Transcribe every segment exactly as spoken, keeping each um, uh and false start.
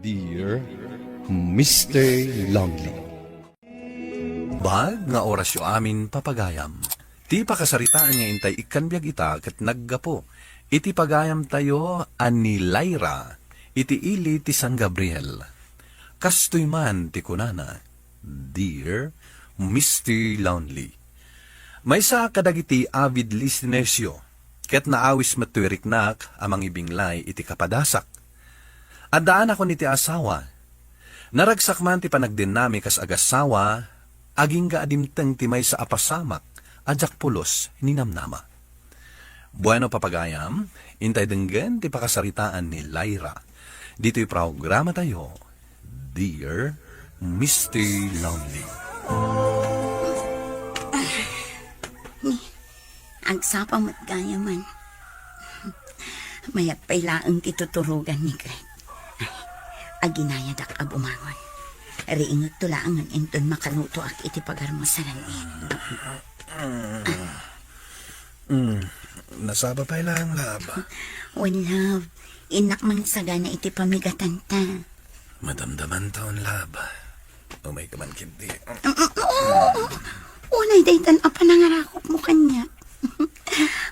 Dear Mister Lonely. Baag nga orasyo amin, papagayam. Ti pakasaritaan nga intay ikkan biag ita ket naggapu iti pagayamtayo a ni Lyra iti ili ti San Gabriel. Kastoy man ti kunana, Dear Mister Lonely. Maysa kadagiti avid listenersyo, ket naawis met toy riknak a mangibinglay iti kapadasak. Addaanakon iti asawa. Naragsak man ti panagdennami kas agasawa, agingga a dimteng ti maysa a pasamak a diak pulos ninamnama. Bueno, papagayam, intay denggen ti pakasaritaan ni Lyra. Ditoy programatayo, Dear Mister Lonely. Agsapa met gayam. Mayat pay laeng ti tuturogan ni Greg. Aginayadak a bumangon. Riingekto laengen inton makalutoak iti pagarmo sa langit. Mm, nasapa pay laeng, love. Wen, love, innak mangsagana iti pamigatanta. Madamdamanton, love. Umayka man ketdi. Mm, mm, oo. Unay daytan a panangarakupmo kaniak.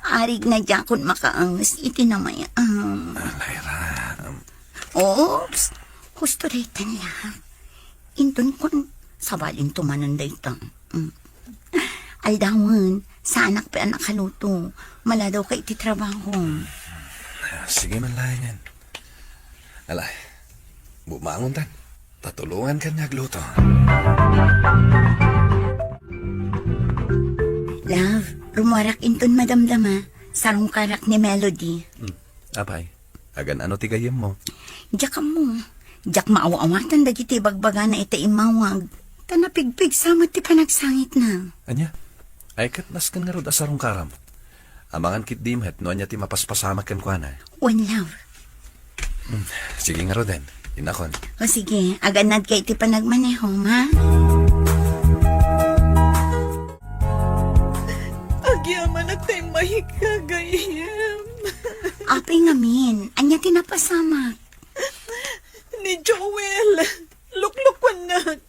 Arig na diakon makaanges iti namayam. Ah, Lyra. Oops. Husto daytan, love. Inton kun sabalinto manen dayta. Mm. Aldawen, saanak pay a nakaluto. Maladawka iti trabaho. Ah, sige man laengen. Ala, bumangontan. Ta tulonganka nga agluto. Love, rummuarak inton madamdama. Sarungkarak ni Melody. Hmm. Apay, agan-ano ti gayyemmo? Diak ammo. Diak maaw-awatan dagiti ibagbagana ita immawag. Ta napigpigsa met ti panagsangitna. Ania? Ay, ket nasken ngarud a sarungkaram. Amangan ketdi met no ania ti mapaspasamak kenkuana. Wen, love. Hmm, sige ngaruden, innakon. O sige, agannadka iti panagmaneho, ha? Agyamanak ta immahikka, gayyem. Apay ngamin, ania ti napasamak? Ni Joel, luklukuennak.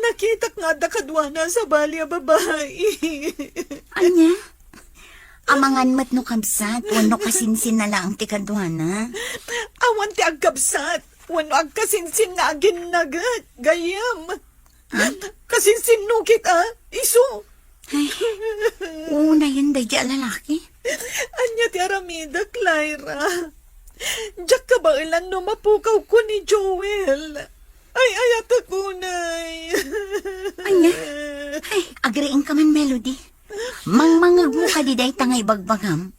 Nakitak nga adda kaduana a sabali a babai. Ania? Amangan met no kabsat wenno kasinsinna laeng ti kaduana. Awan ti agkabsat wenno agkasinsinna a ginnaget, gayyem. Ha? Kasinsinno kit a, isu. Ay, unayen daydi a lalaki. Ania ti aramidek, Lyra? Diak kabaelan no mapukawko ni Joel. Ay, ayatek unay. Ania? Ay, agriingka man, Melody. Mangmangegmo kadi dayta nga ibagbagam?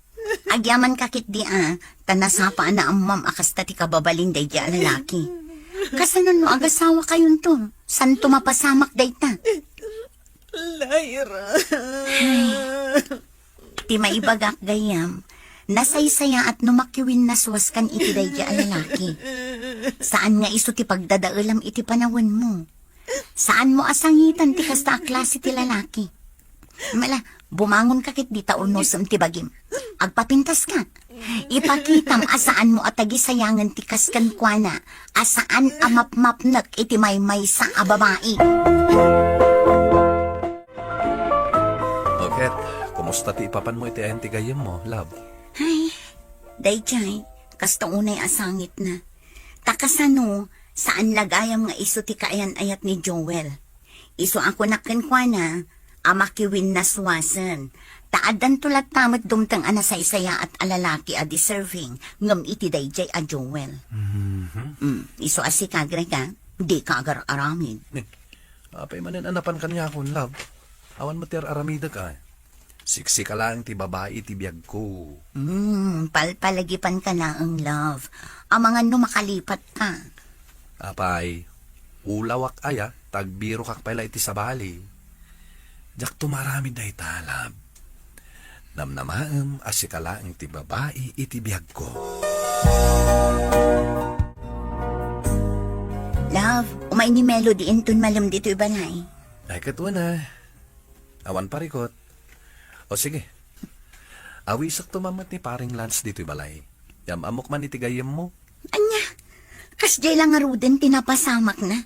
Agyamanka ketdi a, ta nasapa a naammom a kasta ti kababalin daydi a lalaki. Kasano no agasawakayonto? Santo mapasamak dayta? Lyra. Ay, ti maibagak gayyem, nasaysayaat no makiwinnaswaskan iti daydi a lalaki. Saan nga isu ti pagdadaelam iti panawenmo. Saanmo a sangitan ti kasta a klase ti lalaki. Mala, bumangonka ketdi ta unusem ti bagim. Agpapintaska. Ipakitam a saanmo a tagisayangen ti kas kenkuana a saan a mapmapnek iti maymaysa a babai. O ket, kumusta ti ipapanmo iti ayan ti gayyemmo, love? Ay, daydiay, kasta unay a sangitna. Ta kasano, saan la gayam nga isu ti kaayan-ayat ni Joel. Isu a kunak kenkuana a makiwinnaswasen. Ta addanto latta met dumteng a nasaysayaat a lalaki a deserving ngem iti daydiay a Joel. Mhm. Mm, isu a sika, Greg, a, dika agar-aramid. Ni, apay manen a napan kaniakon, love? Awan met ti ar-aramidek, a. Siksika laeng ti babai iti biagko. Hmm, palpalagipanka laeng, love. Amangan no makalipatka. Apay, ulawak aya, ta agbirokak pay la iti sabali. Diak tumaramid dayta, love. Namnamaem a sika laeng ti babai iti biagko. Love, umay ni Melody inton malem ditoy balay. Ay, ket wen a. Awan parikot. O sige. Awisekto man met ni Paring Lance ditoy balay. Yam-ammok man iti gayyemmo. Ania? Kasdiay la ngaruden ti napasamakna.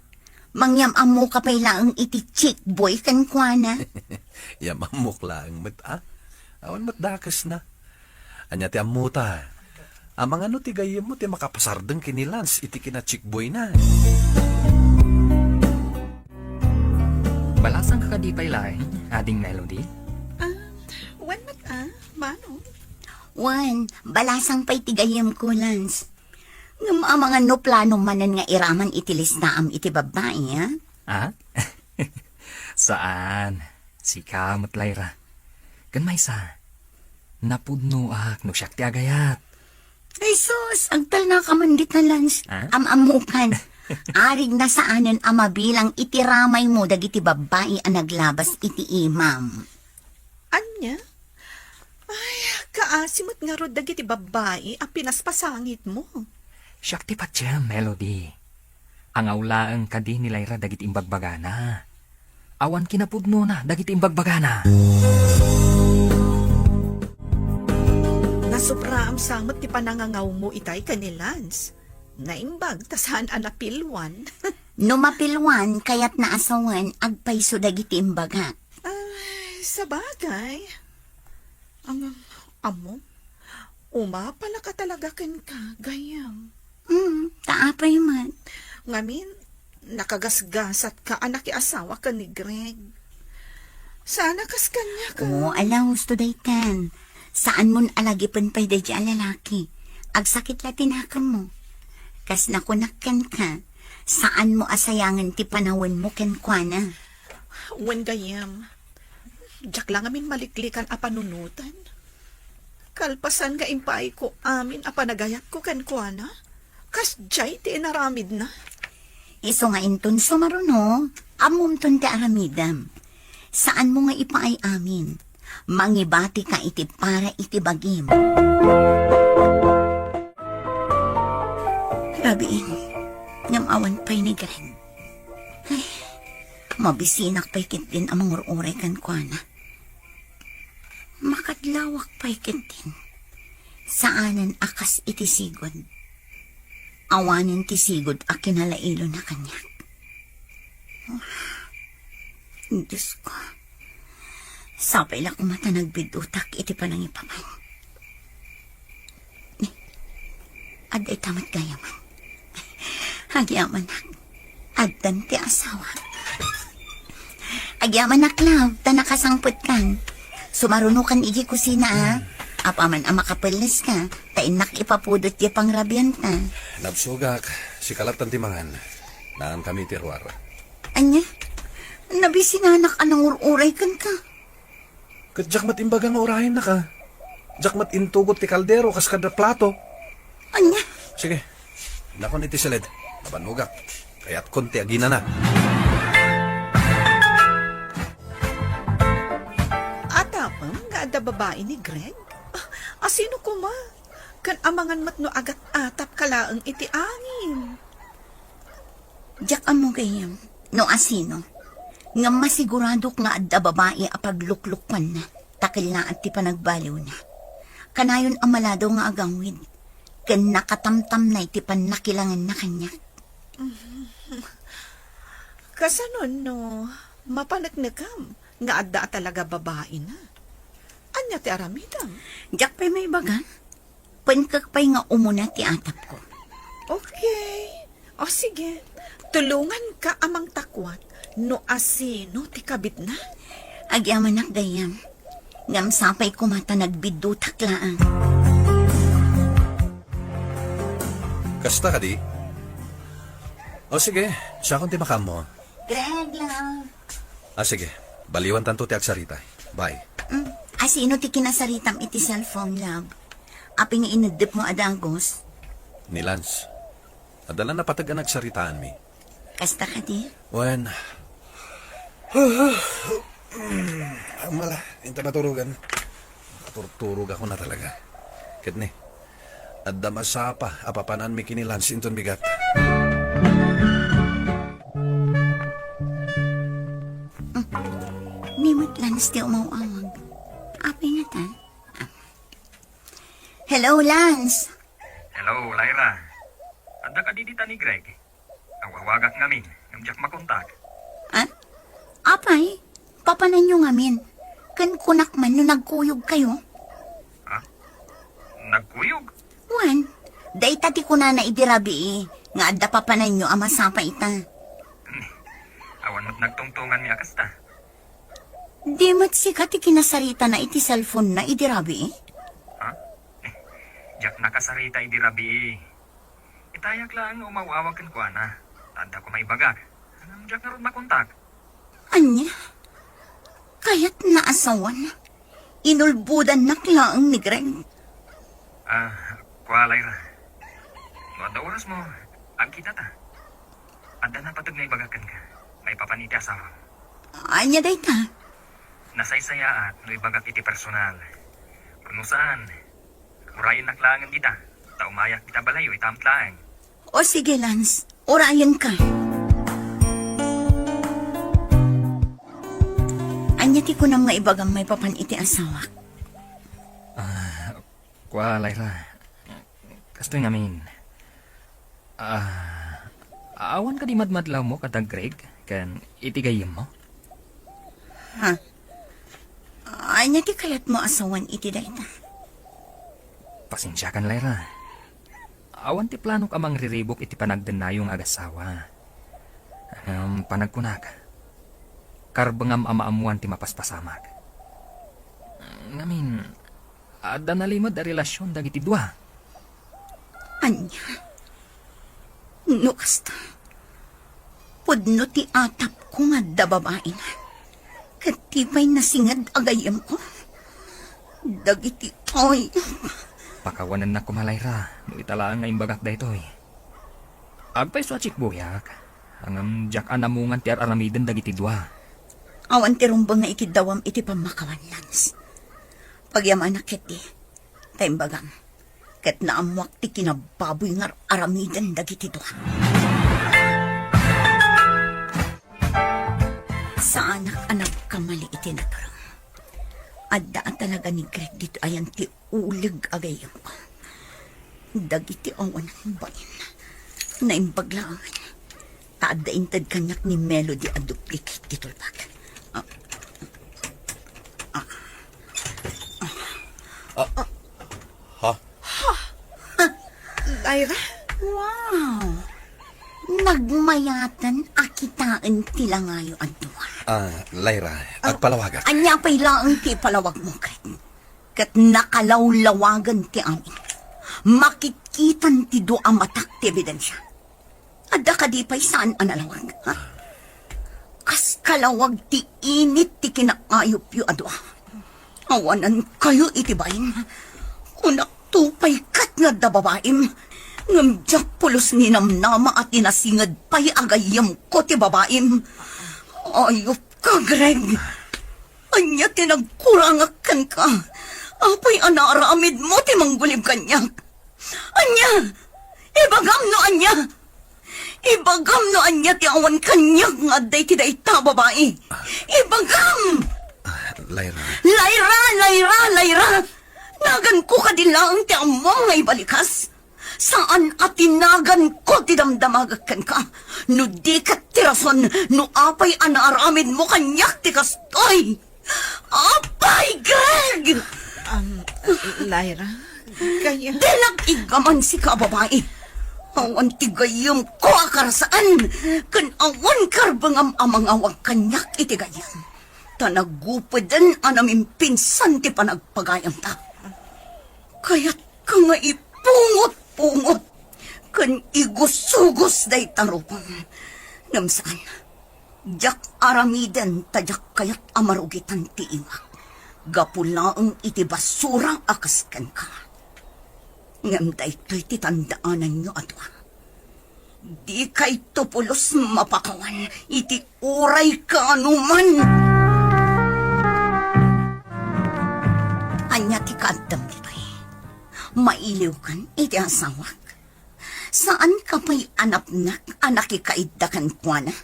Mangyam-ammoka pay laeng iti chick boy kenkuana. Yam-ammok laeng met, a? Awan met dakesna. Ania ti ammota? Amangan no ti gayyemmo ti makapasardeng ken ni Lance iti kina-chick boyna. Balasangka kadi pay laeng, Ading Melody? Ah, wen met, a, Manong. Wen, balasang pay ti gayyemko, Lance. Ngem amangan no planom manen nga iraman iti listaam iti babbai, a? A? Saan. Sika met, Lyra. Ken maysa, napudnoak no siak ti agayat. Ay sus, agtalnaka man dita, Lance. A? Am-ammokan. Arigna saanen a mabilang iti ramaymo dagiti babbai a naglabas iti imam. Ania? Ay, kaasi met ngarud dagiti babbai a pinaspasangitmo. Siak ti patiem, Melody. Angaw laeng kadi ni Lyra dagiti imbagbagana. Awan kinapudnona dagiti imbagbagana. Nasobraam sa met ti panangangawmo itay ken ni Lance. Naimbag ta saan a napilwan. No mapilwan, kayatna a sawen, agpayso dagiti imbagak. Ay, sabagay. Ang, ammo, umapalaka talaga kenka, gayyem. Hmm, ta apay met? Ngamin, nakagasgasatka a nakiasawa ken ni Greg. Saan a kas kaniak a. Oo, ala, husto daytan. Saanmon a lagipen pay daydiay a lalaki. Agsakit la ti nakemmo. Kas nakunak kenka, saanmo a sayangen ti panawenmo kenkuana. Wen gayyem, diak la ngamin maliklikan a panunoten. Kalpasan nga impaayko amin a panagayatko kenkuana, kasdiay ti inaramidna. Isu nga inton sumaruno, ammomton ti aramidem. Saanmo nga ipaay amin. Mangibatika iti para iti bagim. Labiin, ngem awan pay ni Greg. Ay, mabisinak pay ketdin a mangur-uray kenkuana. Makadlawak pay ketdin. Saanen a kas iti sigud. Awanen ti sigud a kinalailona kaniak. Diosko, sapay la koma ta nagbiddutak iti panangipapan. Adda ita met gayam. Agyamanak. Addan ti asawa. Agyamanak, love, ta nakasangpetkan. Sumarunokan iti kusina, a. Apaman a makapelleska, ta innak ipapudot ti pangrabianta. Nabsugak, sika lattan ti mangan. Naankamin ti ruar. Ania? Nabisinanak a nangur-uray kenka. Ket diak met imbaga nga urayennaka. Diak met intugot ti kaldero kas kadda plato. Ania? Sige. Innakon iti siled. Nabannogak. Kayatkon ti aginana. Atapem nga adda babai ni Greg? Ah, asino koma? Ken amangan met no agat-atapka laeng iti angin. Diak ammo gayam no asino, ngem masiguradok nga adda babai a pagluklukuanna, ta kellaat ti panagbaliwna. Kanayon a maladaw nga agawid, ken nakatamtamnay ti pannakilangenna kaniak. Kasano no mapaneknekam nga adda a talaga babaina? Ania ti aramidem? Diak pay maibaga. Penkek pay nga umuna ti atapko. Okay. O sige, tulonganka a mangtakuat no asino ti kabitna. Agyamanak gayam. Ngem sapay koma ta nagbiddutak laeng. Kasta kadi? O sige, siakon ti makaammo. Greg, love. Ah, sige. Baliwantanto ti agsarita. Bye. Mm. Asino ti kinasaritam iti cellphone, love? Apay nga ineddepmo a dagus? Ni Lance. Adda la napateg a nagsaritaanmi. Kasta kadi? Wen. Mala, inta naturugan. Turturogakon a talaga. Ket ni, adda masapa a papananmi ken ni Lance inton bigat. Ni met Lance ti umaw-awag. Apay ngata? Hello, Lance. Hello, Lyra. Adda kadi dita? ni Greg. Awawagak ngamin, ngem diak makontak. Ah? Apay, papananyo ngamin? Ken kunak man no nagkuyogkayo? Ha? Nagkuyog? Wen, dayta ti kunana idi rabii nga adda papananyo a masapa ita. Awan met nagtungtonganmi a kasta. Di met sika ti kinasaritana iti cellphone-na idi rabii? Ha? Diak nakasarita idi rabii. Itayak laeng nga umaw-awag kenkuana. Ta adda koma ibagak. Ngem diak ngarud makontak. Ania? Kayatna a sawen? Inulbodannak laeng ni Greg. Ah, kua, Lyra. No adda orasmo, agkitata. Adda napateg nga ibagak kenka. Maipapan iti asawam. Ania dayta? Nasaysayaat no ibagak iti personal. Wenno saan, urayennak laengen dita, ta umayak dita balayyo ita met laeng. O sige, Lance, urayenka. Ania ti kunam nga ibagam maipapan iti asawak? Ah, kua, Lyra. Kastoy ngamin. Ah, awan kadi madmadlawmo kada Greg ken iti gayyemmo? Ha? Ania ti kayatmo a sawen iti dayta? Pasensiakan, Lyra. Awan ti planok a mangriribuk iti panagdennayo nga agasawa. Ngem panagkunak, karbengam a maammoan ti mapaspasamak. Ngamin, adda nalimed a relasion dagiti dua. Ania? No kasta, pudno ti atapko nga adda babaina. Ket ti pay nasinged a gayyemko. Dagiti, oy. Pakawanennak koma, Lyra, no ita laeng nga imbagak daytoy. Agpayso a tsikboyak, ngem diak anamungan ti ar-aramiden dagiti dua. Awan ti rumbeng nga ikiddawam iti pammakawan, Lance. Pagyamanak ketdi, ta imbagam, ket naammoak ti kinababoy nga ar-aramiden dagiti dua. Saanak a nagkamali iti naturang. Adda a talaga ni Greg ditoy ayan ti uleg a gayyemko. Dagiti awanan bain, naimbag laeng. Ta adda inted kaniak ni Melody a duplicate ti tulbag. Ah. Ah. Ah. Ha? Lyra? Wow! Nagmayaten a kitaen ti langayo a dua. Ah, Lyra, agpalawagak. Ania pay laeng ti ipalawagmo, Greg? Ket nakalawlawagen ti amin. Makitkitan ti dua a matak ti ebidensia. Adda kadi pay saan a nalawag, ha? Kas kalawag ti init ti kinaayupyo a dua. Awanankayo iti bain. Kunakto pay ket nga adda babaim. Ngem diak pulos ninamnama a ti nasinged pay a gayyemko ti babaim. Ayupka, Greg. Ania ti nagkurangak kenka? Apay a naaramidmo ti manggulib kaniak? Ania? Ibagam no ania? Ibagam no ania ti awan kaniak nga adda iti dayta a babai? Ibagam! Ah, Lyra. Lyra, Lyra, Lyra! Naganko kadi laeng ti ammom nga ibalikas? Saan a ti naganko ti damdamagek kenka. No di ket ti rason no apay a naaramidmo kaniak ti kastoy. Apay, Greg! Um, Lyra, kaya... Dinak iggaman sika a babai. Awan ti gayyemko a karasaan, ken awan karbengam a mangawag kaniak iti gayyem. Ta nagupeden a namimpinsan ti panagpagayamta. Kayatka nga ipungot-pungot ken igusugos dayta rupam. Ngem saan, diak aramiden ta diak kayat a marugitan ti imak gapu laeng iti basura a kas kenka. Ngem daytoy ti tandaananyo a dua. Dikayto pulos mapakawan iti uray kaanoman. Ania ti kaaddem ditoy? Mailiwkan iti asawak? Saanka pay a napnak a nakikaidda kenkuana?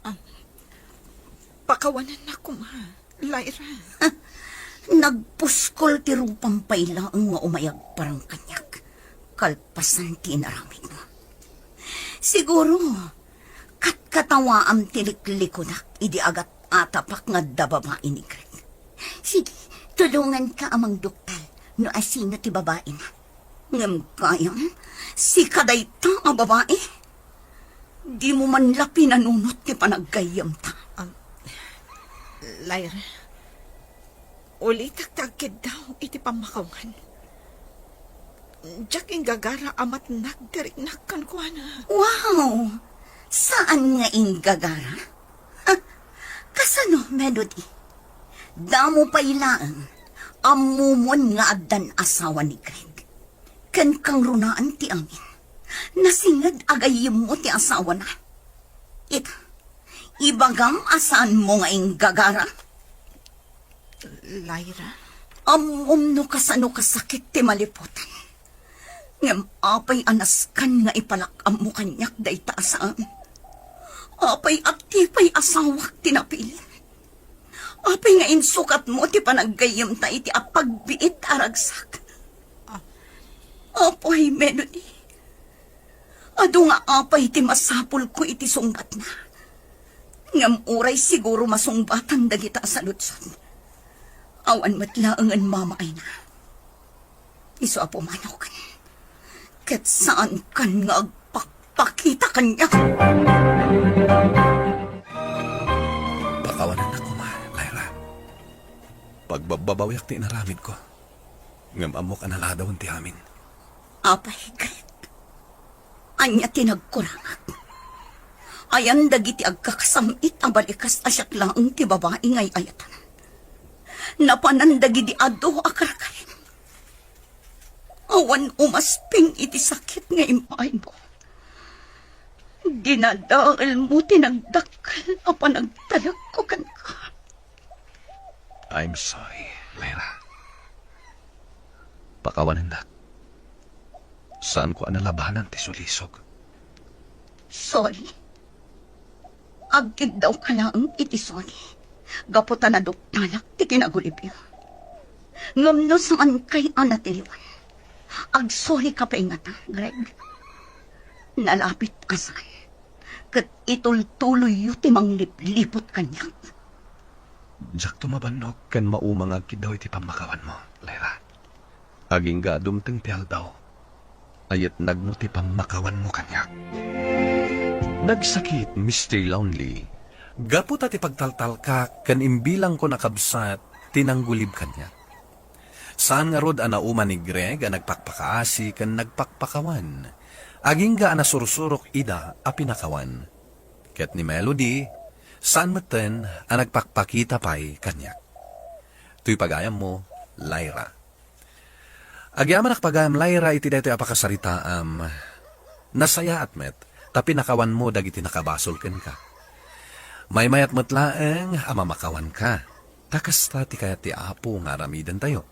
Ah, pakawanennak koma, Lyra. Nagpuskol ti rupam pay laeng nga umay agparang kaniak, kalpasan ti inaramidmo. Siguro, katkatawaam ti liklikunak idi agat-atapak nga adda babai ni Greg. Sige, tulonganka a mangduktal no asino ti babaina. Ngem gayam, sika dayta a babai. Dimo man la pinanunot ti panaggayyemta. Um, Lyra, ulitak ti agkiddaw iti pammakawan. Diak inggagara a matnag ti riknak kenkuana. Wow! Saan nga inggagara? Ah, kasano, Melody? Damo pay laeng, ammomon nga addan asawa ni Greg. Ken kangrunaan ti amin. Nasinged a gayyemmo ti asawana. Ita, ibagam a saanmo nga inggagara. Lyra? Ammom no kasano kasakit ti maliputan. Ngem apay a naskan nga ipalak-ammo kaniak dayta a saan? Apay a ti pay asawak ti napili? Apay nga insukatmo ti panaggayyemta iti apagbiit a ragsak? Ah. Apay, Melody, adu nga apay ti masapulko iti sungbatna. Ngem uray siguro masungbatan dagita a saludsod. Awan met laengen mamaayna. Isu a pumanok, ket saankan nga agpakpakita kaniak. Pakawanennak koma, Lyra. Pagbabbabawiak ti inaramidko. Ngem ammok a naladawen ti amin. Apay, Greg, ania ti nagkurangak? Ayan dagiti agkakasam-it a balikas a siak laeng ti babai nga ay-ayatam. Napanan dagidi adu a karkarem. Awan umasping iti sakit nga impaaymo. Dinadaelmo ti nagdakkel a panagtalekko kenka. I'm sorry, Lyra. Pakawanennak. Saanko a nalabanan ti sulisog. Sorry? Agkiddawka laeng iti sorry gapu ta naduktalak ti kinagulibyo. Ngem no saankay a natiliwan, agsorry ka pay ngata, Greg. Nalapit a saan, ket itultuloyyo ti manglipliput kaniak. Diakto mabannog ken mauma nga agkiddaw iti pammakawanmo, Lyra. Agingga a dumteng ti aldaw, ayetnagmo ti pammakawanmo kaniak. Nagsakit, Mister Lonely. Gapu ta ti pagtaltalkak ken imbilangko a kabsat ti nanggulib kaniak. Saan ngarud a nauma ni Greg a nagpakpakaasi ken nagpakpakawan. Agingga a nasursurok ida a pinakawan. Ket ni Melody, saan metten a nagpakpakita pay kaniak. Toy pagayammo, Lyra. Agyamanak pagayam, Lyra, iti daytoy a pakasaritaam. Nasayaat met ta pinakawanmo dagiti nakabasol kenka. Maymayat met laeng a mamakawanka, ta kasta ti kayat ti Apo nga aramidentayo.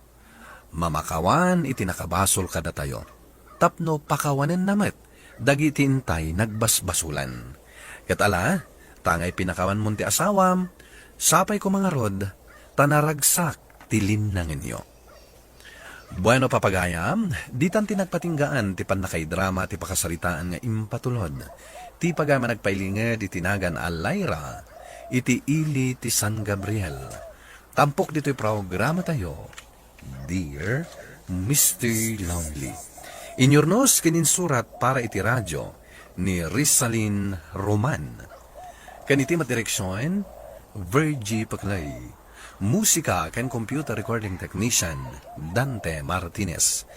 Mamakawan iti nakabasol kadatayo, tapno pakawanenna met dagiti intay nagbasbasolan. Ket ala, ta angay pinakawanmon ti asawam, sapay koma ngarud, ta naragsak ti linnangenyo. Bueno, papagayam, ditan ti nagpatinggaan ti pannakaidrama ti pakasaritaan nga impatulod ti pagayam a nagpailinged iti nagan a Lyra iti ili ti San Gabriel. Tampok ditoy programatayo, Dear Mister Lonely. Inyurnos ken insurat para iti radio ni Rizalin Roman. Ken iti met direksion, Virgie Paclay. Musika ken computer recording technician, Dante Martinez.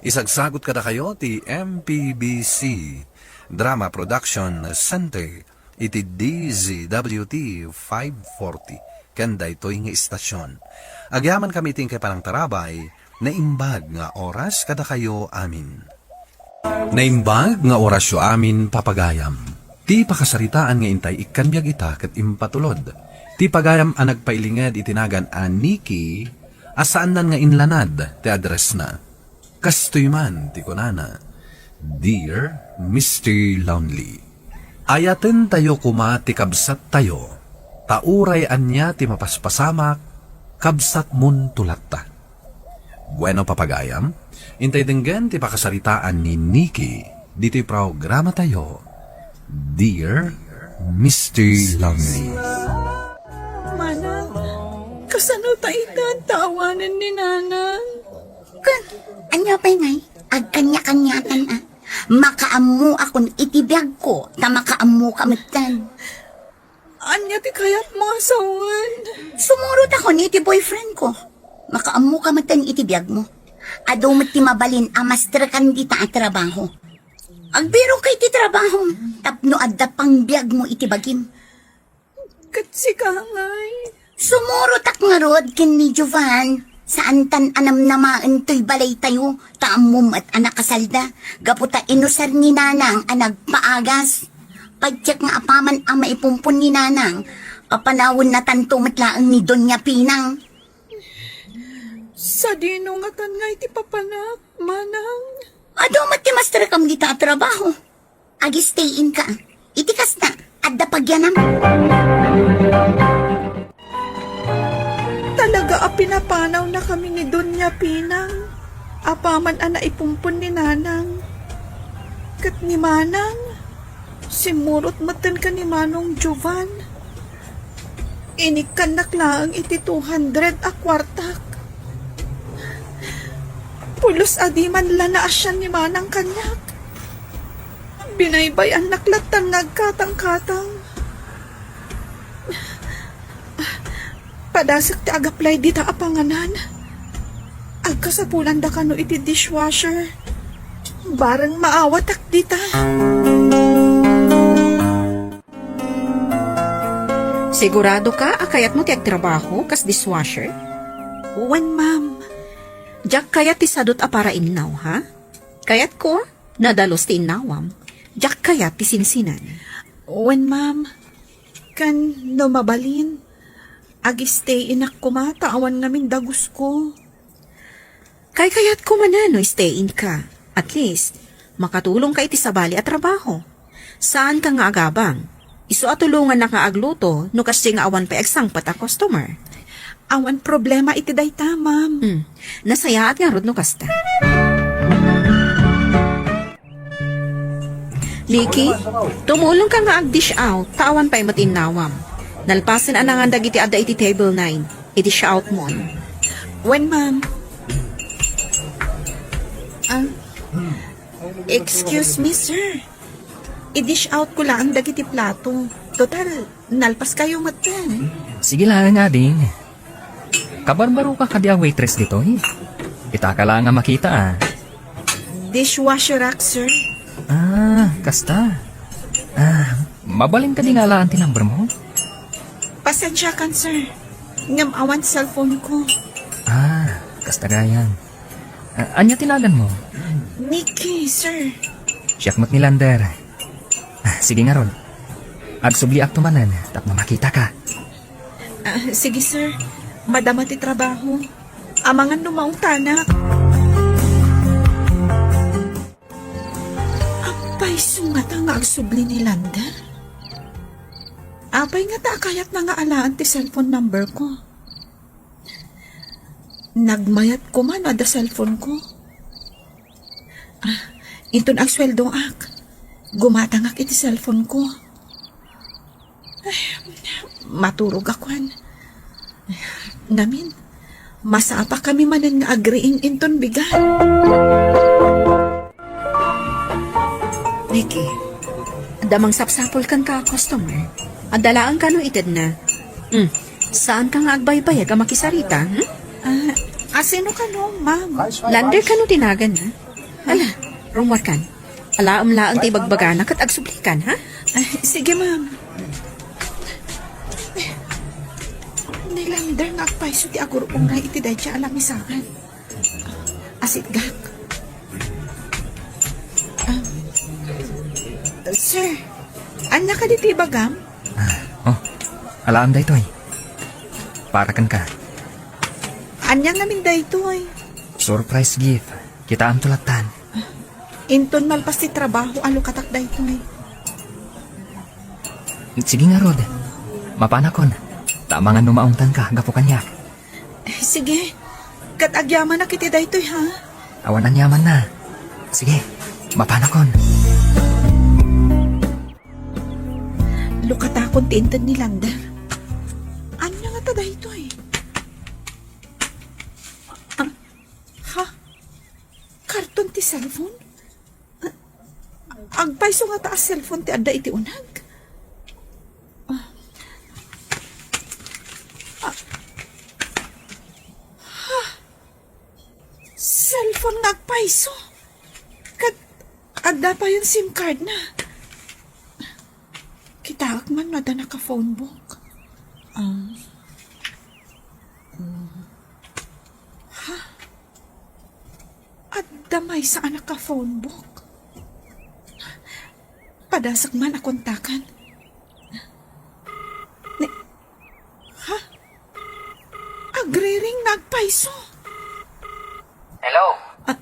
Isagsagot kadakayo ti M P B C Drama Production Center iti D Z W T five forty ken daytoy nga istasion. Agyamankami iti inkay panangtarabay, naimbag nga oras kadakayo amin. Naimbag nga orasyo amin, papagayam. Ti pakasaritaan nga intay ikkan biag ita ket impatulod ti pagayam a nagpailinged iti nagan a Nikki a saannan nga inlanad ti addressna. Kastoy man ti kunana, Dear Mister Lonely, ayatentayo koma ti kabsattayo, ta uray ania ti mapaspasamak, kabsatmon to latta. Bueno, papagayam, intay denggen ti pakasaritaan ni Nikki ditoy programatayo, Dear Mister Lonely. Manang, kasano ta ita ta awanen ni Nanang? Kun, ania pay ngay? Agkanya-kanyatan a. Makaammoakon iti biagko, ta makaammoka metten. Ania ti kayatmo a sawen? Sumurotakon iti boyfriend ko. Makaammoka metten iti biagmo. Adu met ti mabalin a mastrekan dita a trabaho. Agbirokka iti trabahom tapno adda pangbiagmo iti bagim. Ket sika ngay? Sumurotak ngarud ken ni Jovan. Saantan a namnamaen toy balaytayo, ta ammom met a nakasalda, gapu ta inusar ni Nanang a nagpaagas. Patiek nga apaman a maipumpon ni Nanang, papanawennatanto met laeng ni Doña Pinang. Sadino ngatan ngay ti papanak, Manang? Adu met ti mastrekam dita a trabaho. Ag-stay in ka. Iti kasta, adda pagyanam. Talaga a pinapanawnakami ni Doña Pinang. Apaman a naipumpon ni Nanang. Ket ni Manang, simmurot metten ken ni Manong Jovan. Inikkannak laeng iti two hundred a kuartak. Pulos a di man la naasian ni Manang kaniak. Binaybay-annak lattan nga agkatangkatang. Padasek ti ag-apply dita a panganan. Agkasapulanda kano iti dishwasher. Bareng maawatak dita. Sigurado ka a kayatmo ti agtrabaho kas dishwasher? Wen, ma'am. Diak kayat ti sadut a para innaw, ha? Kayatko, nadalus ti innawam. Diak kayat ti sinsinan. Wen, ma'am. Ken no mabalin, ag-stay inak koma ta awan ngamin dagusko. Kaykayatko manen no stay in ka. At least, makatulongka iti sabali a trabaho. Saanka nga agabang. Isu a tulongannak nga agluto no kasdi nga awan pay agsangpet a customer. Awan problema iti dayta, ma'am. Hmm. Nasayaat ngarud no kasta. Nikki, tumulongka nga ag-dish out, ta awan pay met innawam. Nalpasen a nangan dagiti adda iti table nine. I-dish out mon. Wen, ma'am. Ah, excuse me, sir. I-dish out ko laeng dagiti plato. Total, nalpaskayo metten. Sige laeng, ading. Kabarbaroka kadi a waitress ditoy? Itaka laeng a makita, a. Dishwasher ak, sir. Ah, kasta. Ah, mabalin kadi nga alaan ti number mo? Pasensiakan, sir. Ngem awan cellphone ko. Ah, kasta gayam. Ah, ania ti nagan mo? Nikki, sir. Siak met ni Lander. Ah, sige ngarud. Agsubliakto manen tapno makitaka. Ah, sige, sir. Madama ti trabaho. Amangan no maungtanak. Apay, sungata nga agsubli ni Lander? Apay ngata a kayatna nga alaan ti cellphone number ko? Nagmayat koma no adda cellphone ko. Ah, inton agsueldoak, gumatangak iti cellphone ko. Ay, maturogakon. Ngamin, masapakami manen nga agriing inton bigat. Nikki, adda mangsapsapul kenka a customer. Adda laeng kano itedna. Hmm. Saanka nga agbaybayag a makisarita, hmm? Ah, asino kano, ma'am? Lander kano ti naganna? Ala, rummuarkan. Alaem laeng ti ibagbagana ket agsublikan, ha? Ah, sige, ma'am. Ni Lander nga agpayso ti agur-uray iti dayta a lamisaan. Asitgak. Ah, sir, ania kadi ti ibagam? Ah, oh, alaem daytoy. Para kenka. Ania ngamin daytoy? Surprise gift. Kitaemto lattan. Inton malpas ti trabaho, alukatak daytoy. Sige ngarud. Mapanakon. Ta amangan no maungtanka gapu kaniak. Sige. Ket agyamanak iti daytoy, ha? Awan aniamanna. Sige, mapanakon. Lukatakon ti inted ni Lander. Ania ngata daytoy? Ah, ha? Karton ti cellphone? Ah, agpayso ngata a cellphone ti adda iti uneg? Ah. Ah. Ha? Cellphone nga agpayso? Ket adda payen SIM card na. Kitaek man no adda naka-phone book. Ah. Mm. Ha? Adda maysa a naka-phone book. Padasek man a kontaken. Ni-, ha? Agriring nga agpayso. Hello. Ah.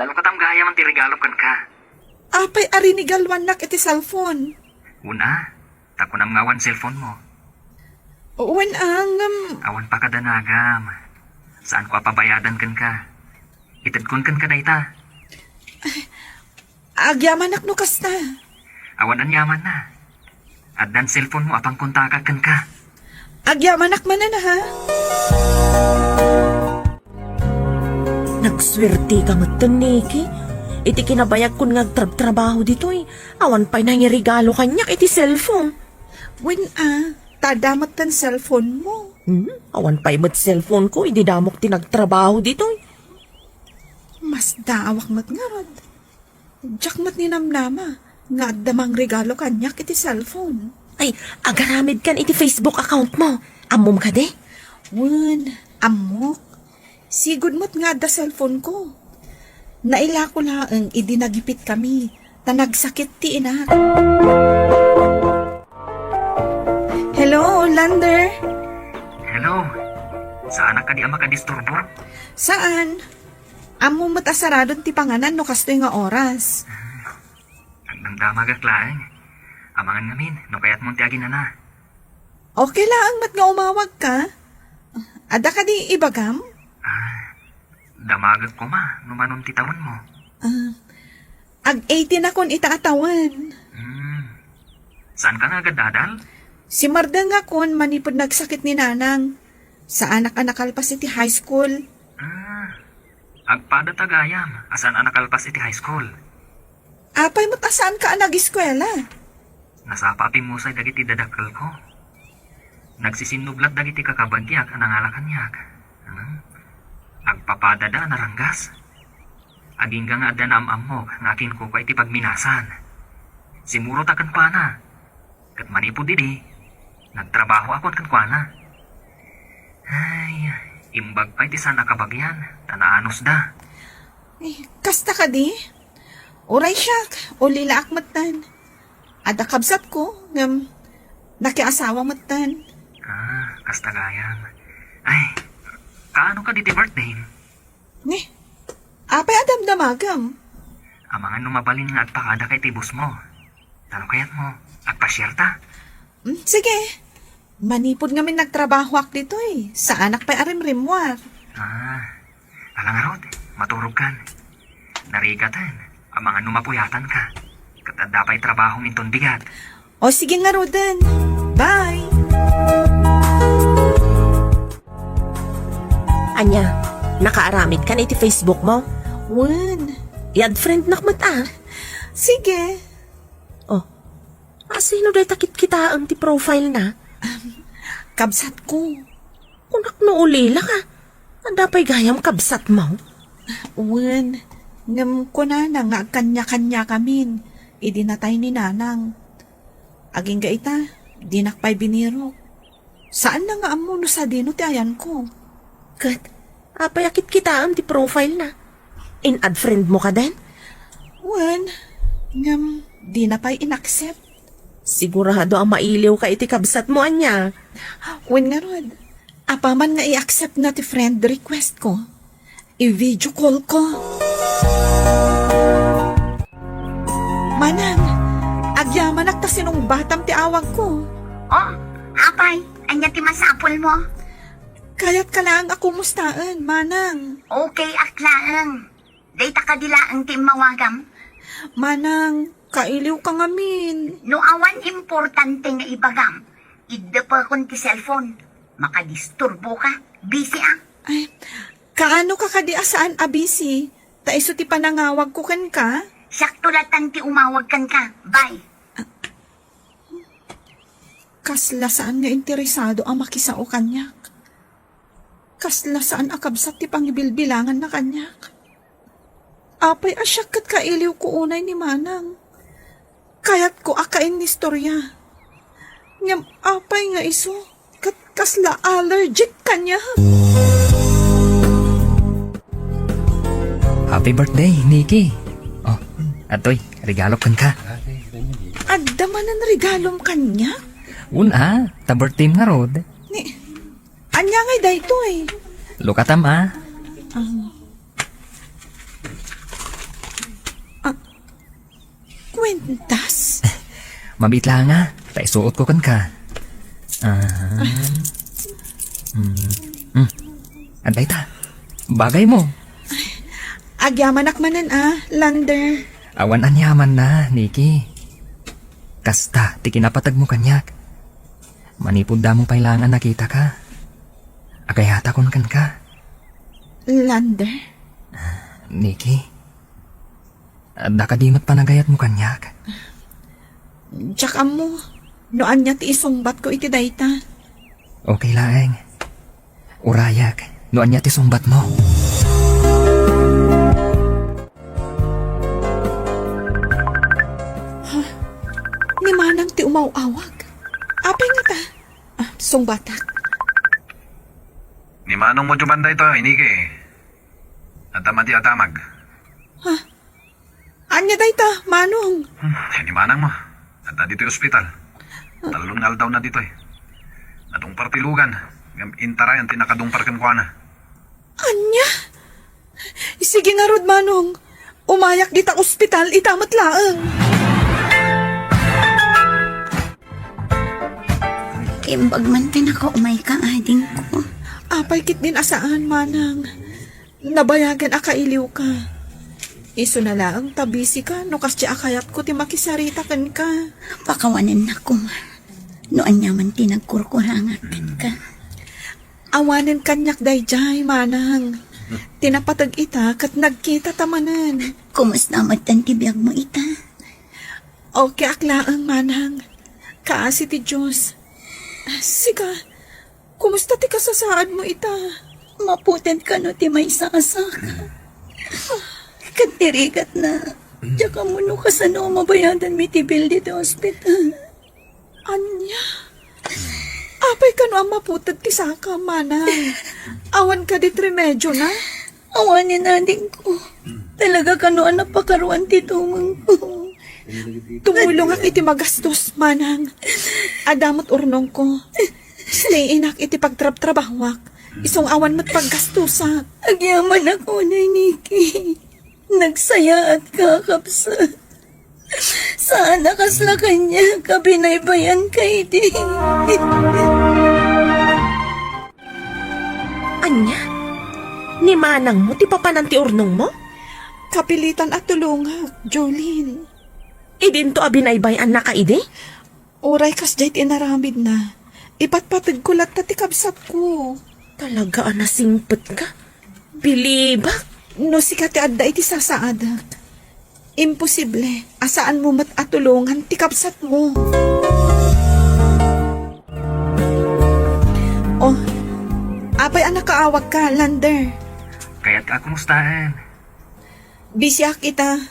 Nalukatam gayam ti regalo kenka. Apay a rinigaluannak iti cellphone? Wen a, ta kunam nga awan cellphone mo. Wen a, ngem awan pakadanagam. Saanko a pabayadan kenka. Itedkon kenka dayta. Agyamanak no kasta. Awan aniamanna. Addan cellphone mo a pangkontakak kenka. Agyamanak manen, ha? Nagsuerteka metten, Nikki. Iti kinabayagkon nga agtrabtrabaho ditoy, awan pay nangiregalo kaniak iti cellphone. Wen a, ta adda metten cellphone mo. Hmm? Awan pay met cellphone ko, idi damok ti nagtrabaho ditoy. Masdaawak met ngarud. Diak met ninamnama nga adda mangregalo kaniak iti cellphone. Ay, agaramidkan iti Facebook account mo. Ammom kadi? Wen, ammok. Sigud met nga adda cellphone ko. Nailako laeng idi nagipitkami, ta nagsakit ti inak. Hello, Lander. Hello. Saanak kadi a makadisturbo? Saan? Ammom met a saradon ti panganan no kastoy nga oras. Agdamdamagak laeng. Amangan ngamin no kayatmon ti aginana. Okay laeng met nga umawagka. Adda kadi ibagam? Ah, damagek koma no manon ti tawenmo. Ah, ag-eighty-nakon ita a tawen. Hmm. Saanka nga agad-adal? Simardengakon manipud nagsakit ni nanang. Saanak a nakalpas iti high school. Ah, agpadata gayam a saan a nakalpas iti high school. Apay met a saanka a nageskuela? Nasapa a pimmusay dagiti dadakkelko. Nagsisinnublat dagiti kakabagiak a nangala kaniak. Hmm? Agpapadada a naranggas. Agingga nga adda naam-ammok nga akinkukua iti pagminasan. Simurota kenkuana. Ket manipud idi, nagtrabahoakon kenkuana. Ay, imbag pay ti saan a kabagian, ta naanusda. Eh, kasta kadi? Uray siak, ulilaak metten. Adda kabsatko, ngem nakiasawa metten. Ah, kasta gayam. Ay, kaano kadi ti birthday? Ni, apay a damdamagam? Amangan no mabalin nga agpakadaka iti busmo. Tano kayatmo, agpasiarta? Mm, sige. Manipud ngamin nagtrabahoak ditoy, saanak pay a rimrimmuar. Ah, ala ngarud, maturogkan. Narigaten, amangan no mapuyatanka. Ket adda pay trabahom inton bigat. O sige ngaruden. Bye! Ania, nakaaramidkan iti Facebook mo? Wen. I-add friendnak met a. Sige. Oh, asino dayta kitkitaem ti profile na? Kabsatko. Kunak no ulilaka. Adda pay gayam kabsatmo? Wen, ngem kunana nga agkaniakaniakamin idi natay ni nanang. Agingga ita, dinak pay binirok. Saanna nga ammo no sadino ti ayanko. Ket, apay a kitkitaem ti profile na? In-add friend mo kaden? Wen, ngem dina pay in-accept. Sigurado a mailiwka iti kabsatmo, ania? Wen ngarud, apaman nga i-accept na ti friend request ko, i-video call ko. Manang, agyamanak ta sinungbatam ti awagko. Oh, apay, ania ti masapulmo? Kayatka laeng a kumustaen, Manang. Okay ak laeng. Dayta kadi laeng ti immawagam? Manang, Kailiwka ngamin. No awan importante nga ibagam, iddepekon ti cellphone. Makadisturboka. Busy a. Ay, kaano ka kadi a saan a busy? Ta isu ti panangawagko kenka? Siakto latan ti umawag kenka. Bye. Kasla saan nga interesado a makisao kaniak. Kasla saan a kabsat ti pangibilbilanganna kaniak. Apay a siak ket kailiwko unay ni Manang. Kayatko a kainnistoria. Ngem apay nga isu ket kasla allergic kaniak. Happy birthday, Nikki. Oh, adtoy, regalo kenka. Adda manen regalom kaniak? Wen a, ta birthday-m ngarud. Ni, ania ngay daytoy? Look at them, ah. Ah. Ah, kuentas? Mabiit laeng a, ta isuotko kenka. Ah. Hmm. Hmm. Adda ita. Bagaymo. Agyamanak manen a, Lander. Awan aniamanna, Nikki. Kasta ti kinapategmo kaniak. Manipud damo pay laeng a nakitaka, agayatakon kenka. Lander? Nikki, adda kadi met panagayatmo kaniak? Diak ammo no ania ti isungbatko iti dayta. Okay laeng. Urayak no ania ti sungbatmo. Ha? Ni Manang ti umaw-awag. Apay ngata? Ah, sungbatak. Ni Manong mo diay man dayta, Nikki. Adda madi a damag. Ha? Ania dayta, Manong? Hmm, ni Manang mo. Adda ditoy ospital. Tallo nga aldawna ditoy. Nadungpar ti lugan, ngem intarayan ti nakadungpar kenkuana. Ania? Sige ngarud, Manong. Umayak dita ospital ita met laeng. Imbag man ti nakaumayka, adingko. Apay ketdin a saan, Manang. Nabayagen a kailiwka. Isuna laeng ta busy ka no kasdi a kayatko ti makisarita kenka. Pakawanennak koma no aniaman ti nagkurkurangak kenka. Awanen kaniak daydiay, Manang. Ti napateg ita ket nagkitata manen. Kumusta met ti biagmo ita? Okay ak laeng, Manang. Kaasi ti Dios. Sika, kumusta ti kasasaadmo ita? Maputed kano ti maysa a saka. Ket ti rigatna, diak ammo no kasano a mabayadanmi ti bill ditoy ospital. Ania? Apay kano a maputed ti saka, Manang? Awan kadi ti remedio na? Awanen, adingko. Talaga kano a napakaruan ti tumengko. Tumulongak iti magastos, Manang. Adda met urnongko. Stay inak iti pagtrabtrabahoak. Isung awan met paggastosak. Agyamanak unay, Nikki. Nagsayaatka, kabsat. Saan a kasla kaniak a binaybayanka idi. Ania? Ni manangmo ti papanan ti urnongmo? Kapilitan a tulongak, Jolene. Idinto a binaybay-annaka idi? Uray kasdiay ti inaramidna, ipatpategko latta ti kabsatko. Talaga a nasingpetka? Bilibak! No sika ti adda iti sasaadek, imposible a saanmo met a tulongan ti kabsatmo. Oh, apay a nakaawagka, Lander? Kayatka a kumustaen. Busyak ita.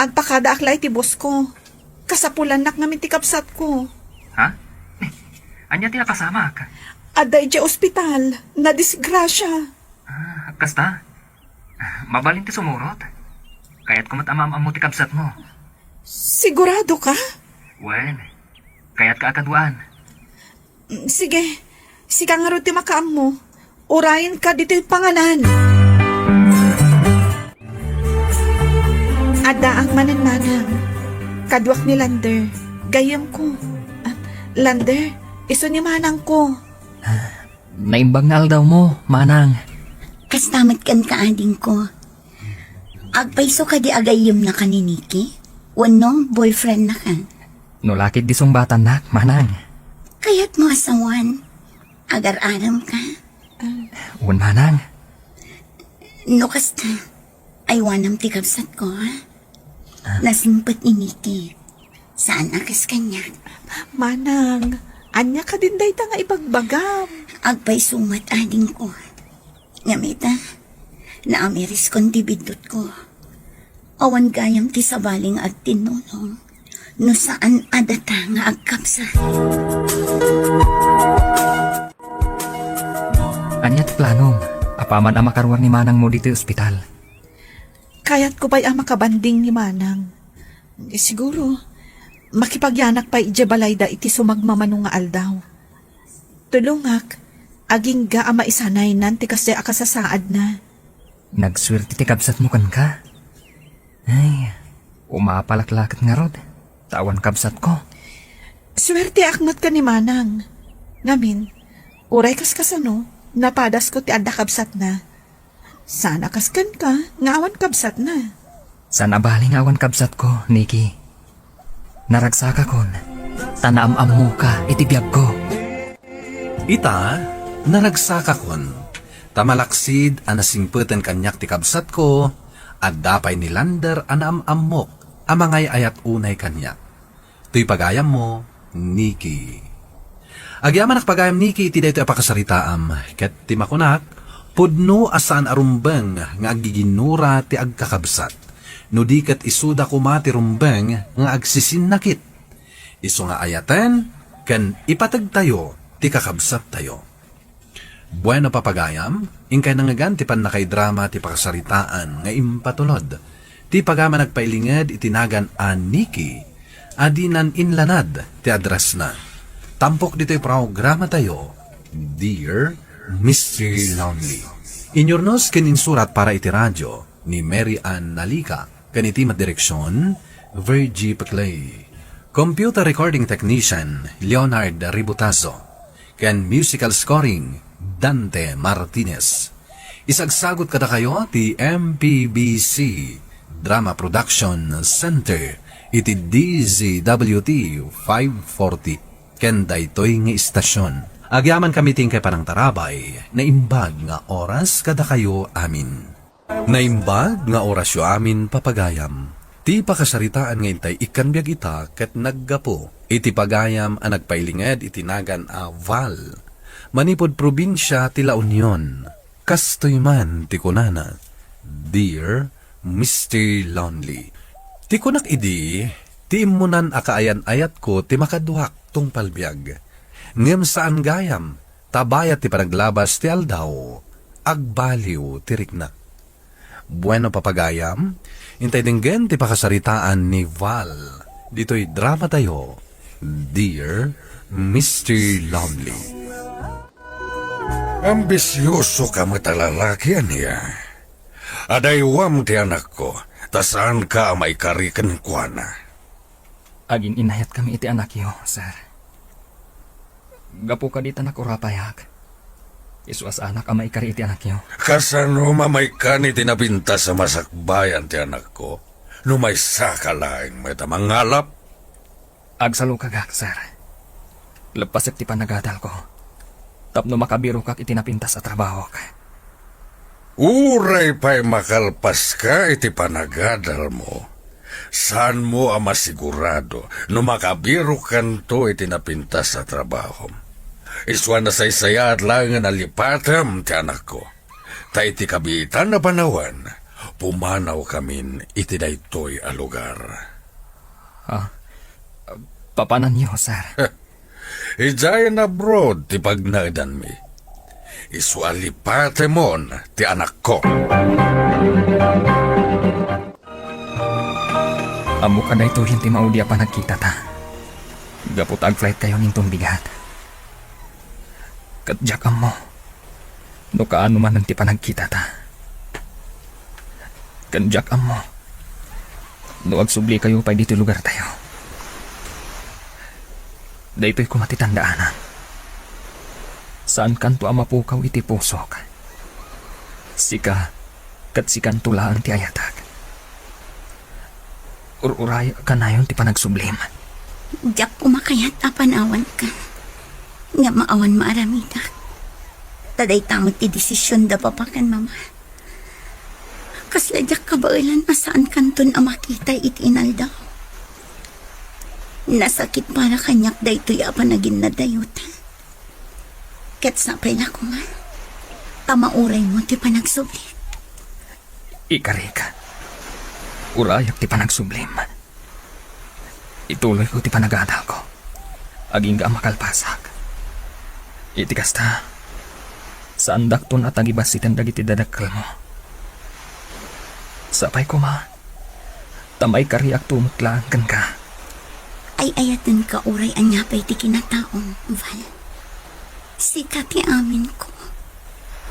Agpakadaak la iti boss ko. Kasapulannak ngamin ti kabsatko. Ha? Ania ti napasamak? Adda idiay ospital. Nadisgrasya. Ah, kasta? Mabalin ti sumurot? Kayatko met a maam-ammo ti kabsatmo. Sigurado ka? Wen, kayatka a kaduaan. Mm, sige. Sika ngarud ti makaammo. Urayenka ditoy panganan. Addaak manen, manang. Kaduak ni Lander. Gayyemko. Ah, Lander, isu ni manangko. Naimbag nga aldawmo, manang. Kasta met kenka, adingko. Agpayso kadi a gayyemnaka ni Nikki? Wenno boyfriend na ka? No lakid di sungbatannak, manang. Kayat mo asawan? Agar-arem ka? Wen, manang. No kasta, aywanam ti kabsat ko, ha? Ah. Nasingpet ni Nikki. Saan a kas kaniak. Manang, ania kadin dayta nga ibagbagam? Agpayso met, adingko. Ngem ita, naamiriskon ti biddutko. Awan gayam ti sabali nga agtinnulong no saan a data nga agkabsat. Ania ti planom? Apaman a makaruar ni manangmo ditoy ospital? Kayatko pay a makabanding ni manang. Siguro, makipagyanak pay idiay balayda iti sumagmamano nga aldaw. Tulongak, agingga a maisanaynan ti kasdiay a kasasaadna. Nagsuerte ti kabsatmo kenka. Ay, umapalak la ket ngarud, ta awan kabsatko. Suerteak met ken ni manang. Ngamin, uray kaskasano, napadasko ti adda kabsatna. Saan a kas kenka nga awan kabsatna. Saan a bali nga awan kabsatko, Nikki. Naragsakakon, ta naam-ammoka iti biagko. Ita, naragsakakon, ta malaksid a nasingpeten kaniak ti kabsatko, adda pay ni Lander a naam-ammok a mangay-ayat unay kaniak. Toy pagayammo, Nikki. Agyamanak pagayam, Nikki, iti daytoy a pakasaritaam, ket ti makunak, pudno a saan a rumbeng nga aggiginnura ti agkakabsat, no di ket isuda koma ti rumbeng nga agsisinnakit. Isu nga ayaten ken ipategtayo ti kakabsattayo. Bueno, papagayam, inkay nangngegan ti pannakaidrama ti pakasaritaan nga impatulod ti pagayam a nagpailinged iti nagan a Nikki a dinan inlanad ti addressna. Tampok ditoy programatayo, Dear Mister Lonely. Inyurnos ken insurat para iti radio ni Mary Ann Nalica. Ken iti madireksion, Virgie Peclay. Computer recording technician, Leonard Ributazo. Ken musical scoring, Dante Martinez. Isagsagut kadakayo ti M P B C Drama Production Center iti D Z W T five forty. Ken daytoy nga istasion, agyamankami ti inkay panangtarabay, naimbag nga oras kadakayo amin. Naimbag nga orasyo amin, papagayam. Ti pakasaritaan nga intay ikkan biag ita ket naggapu iti pagayam a nagpailinged iti nagan a Val, manipud probinsia ti La Union. Kastoy man ti kunana, Dear Mister Lonely. Ti kunak idi, ti immunan a kaayan-ayatko ti makaduak tungpal biag. Ngem saan gayam, ta bayat ti panaglabas ti aldaw, agbaliw ti rikna. Bueno, papagayam, intay denggen ti pakasaritaan ni Val ditoy dramatayo, Dear Mister Lonely. Ambisioso ka met a lalaki, ania? Adaywam ti anakko, ta saanka a maikari kenkuana. Agin-inayatkami iti anakyo, sir. Gapu kadi ta nakurapayak, isu a saanak a maikari iti anakyo. Kasano a maikkan iti napintas a masakbayan ti anakko, no maysaka laeng met a mangalap? Agsalukagak, sir. Leppasek ti panagadalko tapno makabirokak iti napintas a trabahok. Uray pay makalpaska iti panagadalmo, saanmo a masigurado no makabirokkanto iti napintas a trabahom. Isu a nasaysayaat laengen a lipatem ti anakko. Ta iti kabiitan a panawen, pumanawkamin iti daytoy a lugar. Ah, papananyo, sir? Idiayen abroad ti pagnaedanmi. Isu a lipatemon ti anakko. Ammok a daytoyen ti maudi a panagkitata. Gapu ta agflightkayon inton bigat. Ket diak ammo no kaano manen ti panagkitata. Ken diak ammo no agsublikayo pay ditoy lugartayo. Daytoy koma ti tandaanan. Saankanto a mapukaw iti pusok. Sika ket sikanto laeng ti ayatek. Ur-urayak kanayon ti panagsublim. Diak koma kayat a panawanka. Ngem awan maaramidak. Ta dayta met ti desision da papa ken mama. Kasla diak kabaelan a saankanton a makita iti inaldaw. Nasakit para kaniak daytoy a panaginnaddayota. Ket sapay la koma, ta mauraymo ti panagsubli. Ikarika, urayak ti panagsublim. Ituloyko ti panagadalko. Agingga a makalpasak. Iti kasta, saandakton a tagibassiten dagiti dadakkelmo. Sapay koma, ta maikariakto met laeng kenka. Ay-ayatenka uray ania pay ti kinataom, Val. Sika ti aminko.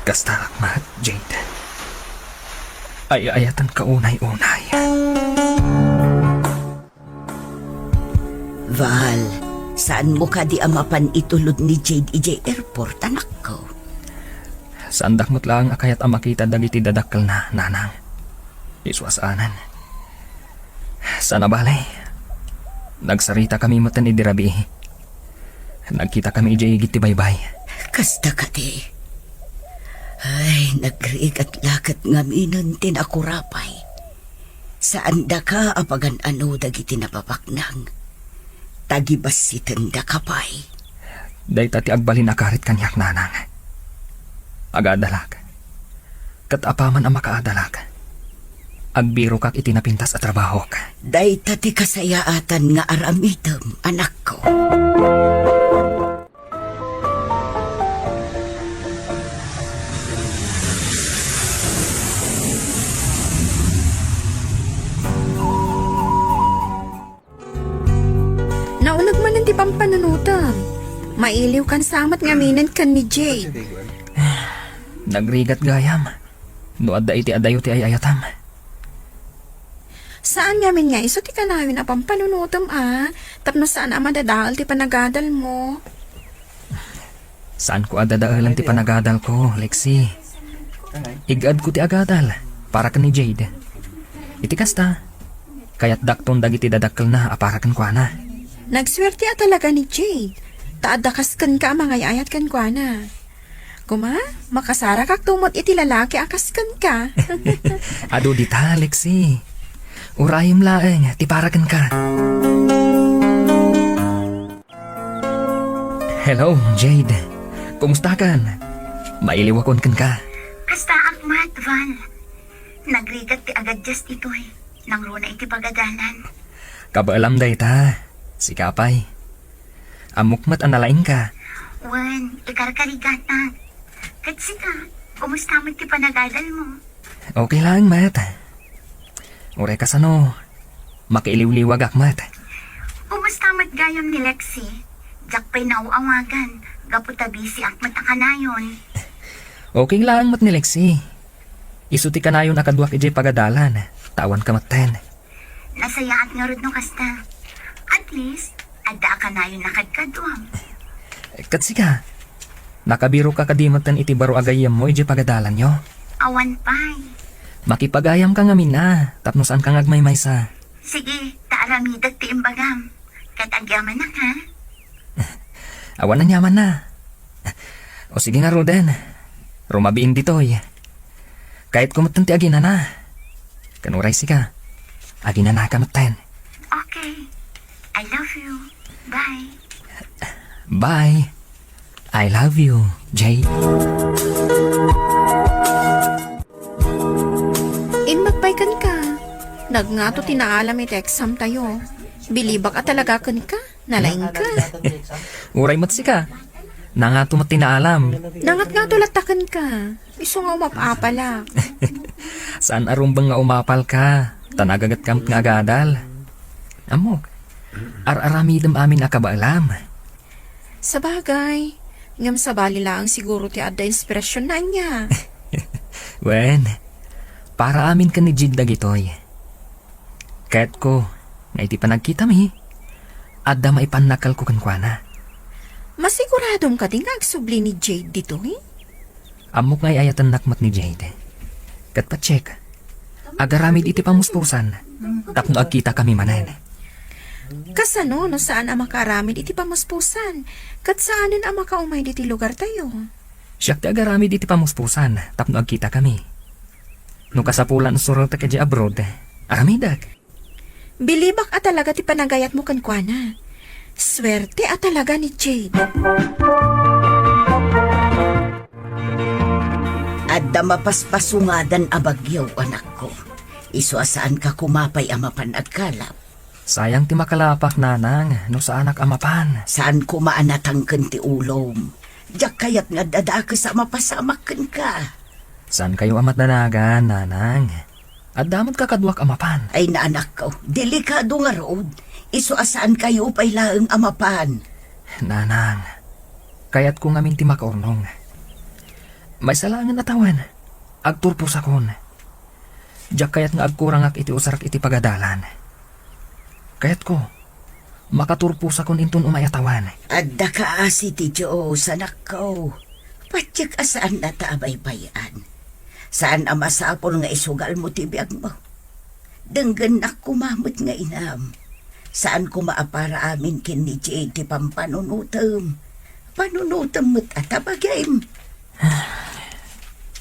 Kastaak met, Jade. Ay-ayatenka unay-unay. Val, saanmo kadi a mapan itulod ni Jade idiay airport, anakko? Saandak met laeng a kayat a makita dagiti dadakkelna, nanang. Isu a saanen. Saan a bale, nagsaritakami metten idi rabii. Nagkitakami idiay igid ti baybay. Kasta kadi. Ay, nagrigat la ket ngaminen ti nakurapay. Saandaka a pagan-ano dagiti nababaknang. Tagibassitendaka pay. Dayta ti agbalin a karit kaniak, nanang. Agadalak. Ket apaman a makaadalak, agbirokak iti napintas a trabahok. Dayta ti kasayaatan nga aramidem, anakko. Nauneg manen ti pampanunotem. Mailiwkan sa met ngaminen ken ni Jade. Nagrigat gayam. No adda iti adayo ti ay-ayatam. Saan ngamin nga isu ti kanayon a pampanunotem a, tapno saan a madadael ti panagadalmo. Saanko a dadaelen ti panagadalko, Lexi. Ig-adko ti agadal para ken ni Jade. Iti kasta, kayatdakton dagiti dadakkelna a para kenkuana. Nagsuerte a talaga ni Jade, ta adda kas kenka a mangay-ayat kenkuana. Koma, makasarakakto met iti lalaki a kas kenka. Adu dita, Lexi. Urayem laeng ti para kenka. Hello, Jade. Kumustakan? Mailiwakon kenka. Kastaak met, Val. Nagrigat ti agadias ditoy. Nangruna iti pagadalan. Kabaelam dayta. Sika pay. Ammok met a nalaingka. Wen, ikarkarigatak. Ket sika, kumusta met ti panagadalmo? Okay laeng met. Uray kasano, makiiliwliwagak met. Kumusta met gayam ni Lexi? Diak pay naaw-awagan, gapu ta busy-ak met a kanayon. Okay laeng met ni Lexi. Isu ti kanayon a kaduak idiay pagadalan, ta awanka metten. Nasayaat ngarud no kasta. At least, adda a kanayon a kadkaduam. Ket sika, nakabiroka kadi metten iti baro a gayyemmo idiay pagadalanyo? Awan pay. Makipagayamka ngamin a, tapno saanka nga agmaymaysa. Sige, ta aramidek ti imbagam. Ket agyamanak, ha? Awan aniamanna. O sige ngaruden, rumabiin ditoy. Kayatko metten ti aginana. Ken uray sika, aginanaka metten. Okay. I love you. Bye. Bye. I love you, Jade. Imbag pay kenka. Nagngato ti naalam iti exam tayo. Bilibak a talaga kenka. Nalaingka. Uray met sika. Nangato met ti naalam. Nangatngato latta kenka. Isu nga umap-apalak. Saan a rumbeng nga umapalka. Ta nagagetka met nga agadal. Ammok, ar-aramidem amin a kabaelam. Sabagay, ngem sabali laeng siguro ti adda inspirasionna ania. Wen, para amin ken ni Jade dagitoy. Kayatko nga iti panagkitami, adda maipannakkelko kenkuana. Masiguradom kadi nga agsubli ni Jade ditoy? Ammok nga ay-ayatennak met ni Jade. Ket patiek, agaramid iti pamustosan. tapno agkitakami manen. Kasano no saan a makaaramid iti pamuspusan, ket saanen a makaumay ditoy lugartayo? Siak ti agaramid iti pamuspusan tapno agkitakami. No kasapulan a surotek idiay abroad, aramidek. Bilibak a talaga ti panagayatmo kenkuana. Suerte a talaga ni Jade. Adda mapaspasungadan a bagyo, anakko. Isu a saanka koma pay a mapan agkalap. Sayang ti makalapak, nanang, no saanak a mapan. Saan koma a natangken ti ulom. Diak kayat nga adda dakes a mapasamak kenka. Saankayo a madanagan, nanang. Adda met kakaduak a mapan. Ay, nanakko, delikado ngarud. Isu a saankayo pay laeng a mapan. Nanang, kayatko ngamin ti makaurnong. Maysa laengen a tawen, agturposakon. Diak kayat nga agkurangak iti usarak iti pagadalan. Kayatko, makaturposakon inton umay a tawen. Adda kaasi ti Dios, anakko. Patiek a saanna ta abaybay-an. Saan a masapul nga isugalmo ti biagmo. Denggennak koma met nga inam. Saan koma a para amin ken ni Jade ti pampanunotem. Panunotem met a ta bagim.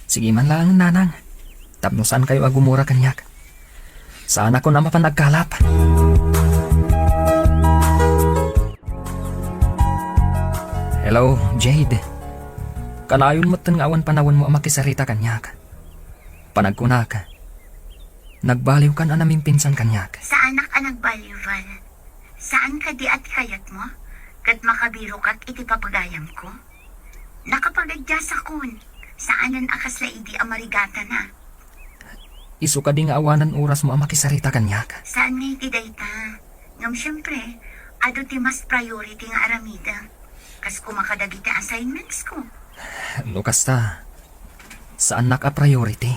Sige man laeng, nanang. Tapno saankayo a gumura kaniak. Saanakon a mapan agkalap. Hello, Jade. Kanayon metten nga awan panawenmo a makisarita kaniak. Panagkunak, nagbaliwkan a namimpinsan kaniak. Saanak a nagbaliw, Val. Saan kadi a ti kayatmo? Ket makabirokak iti papagayamko? Nakapagadiasakon. Saanen a kasla idi a marigatana. Isu kadi nga awanan orasmo a makisarita kaniak? Saan nga iti dayta. Ngem siempre, adu ti mas priority nga aramidek. Kas koma kadagiti assignments ko. No kasta, saannak a priority.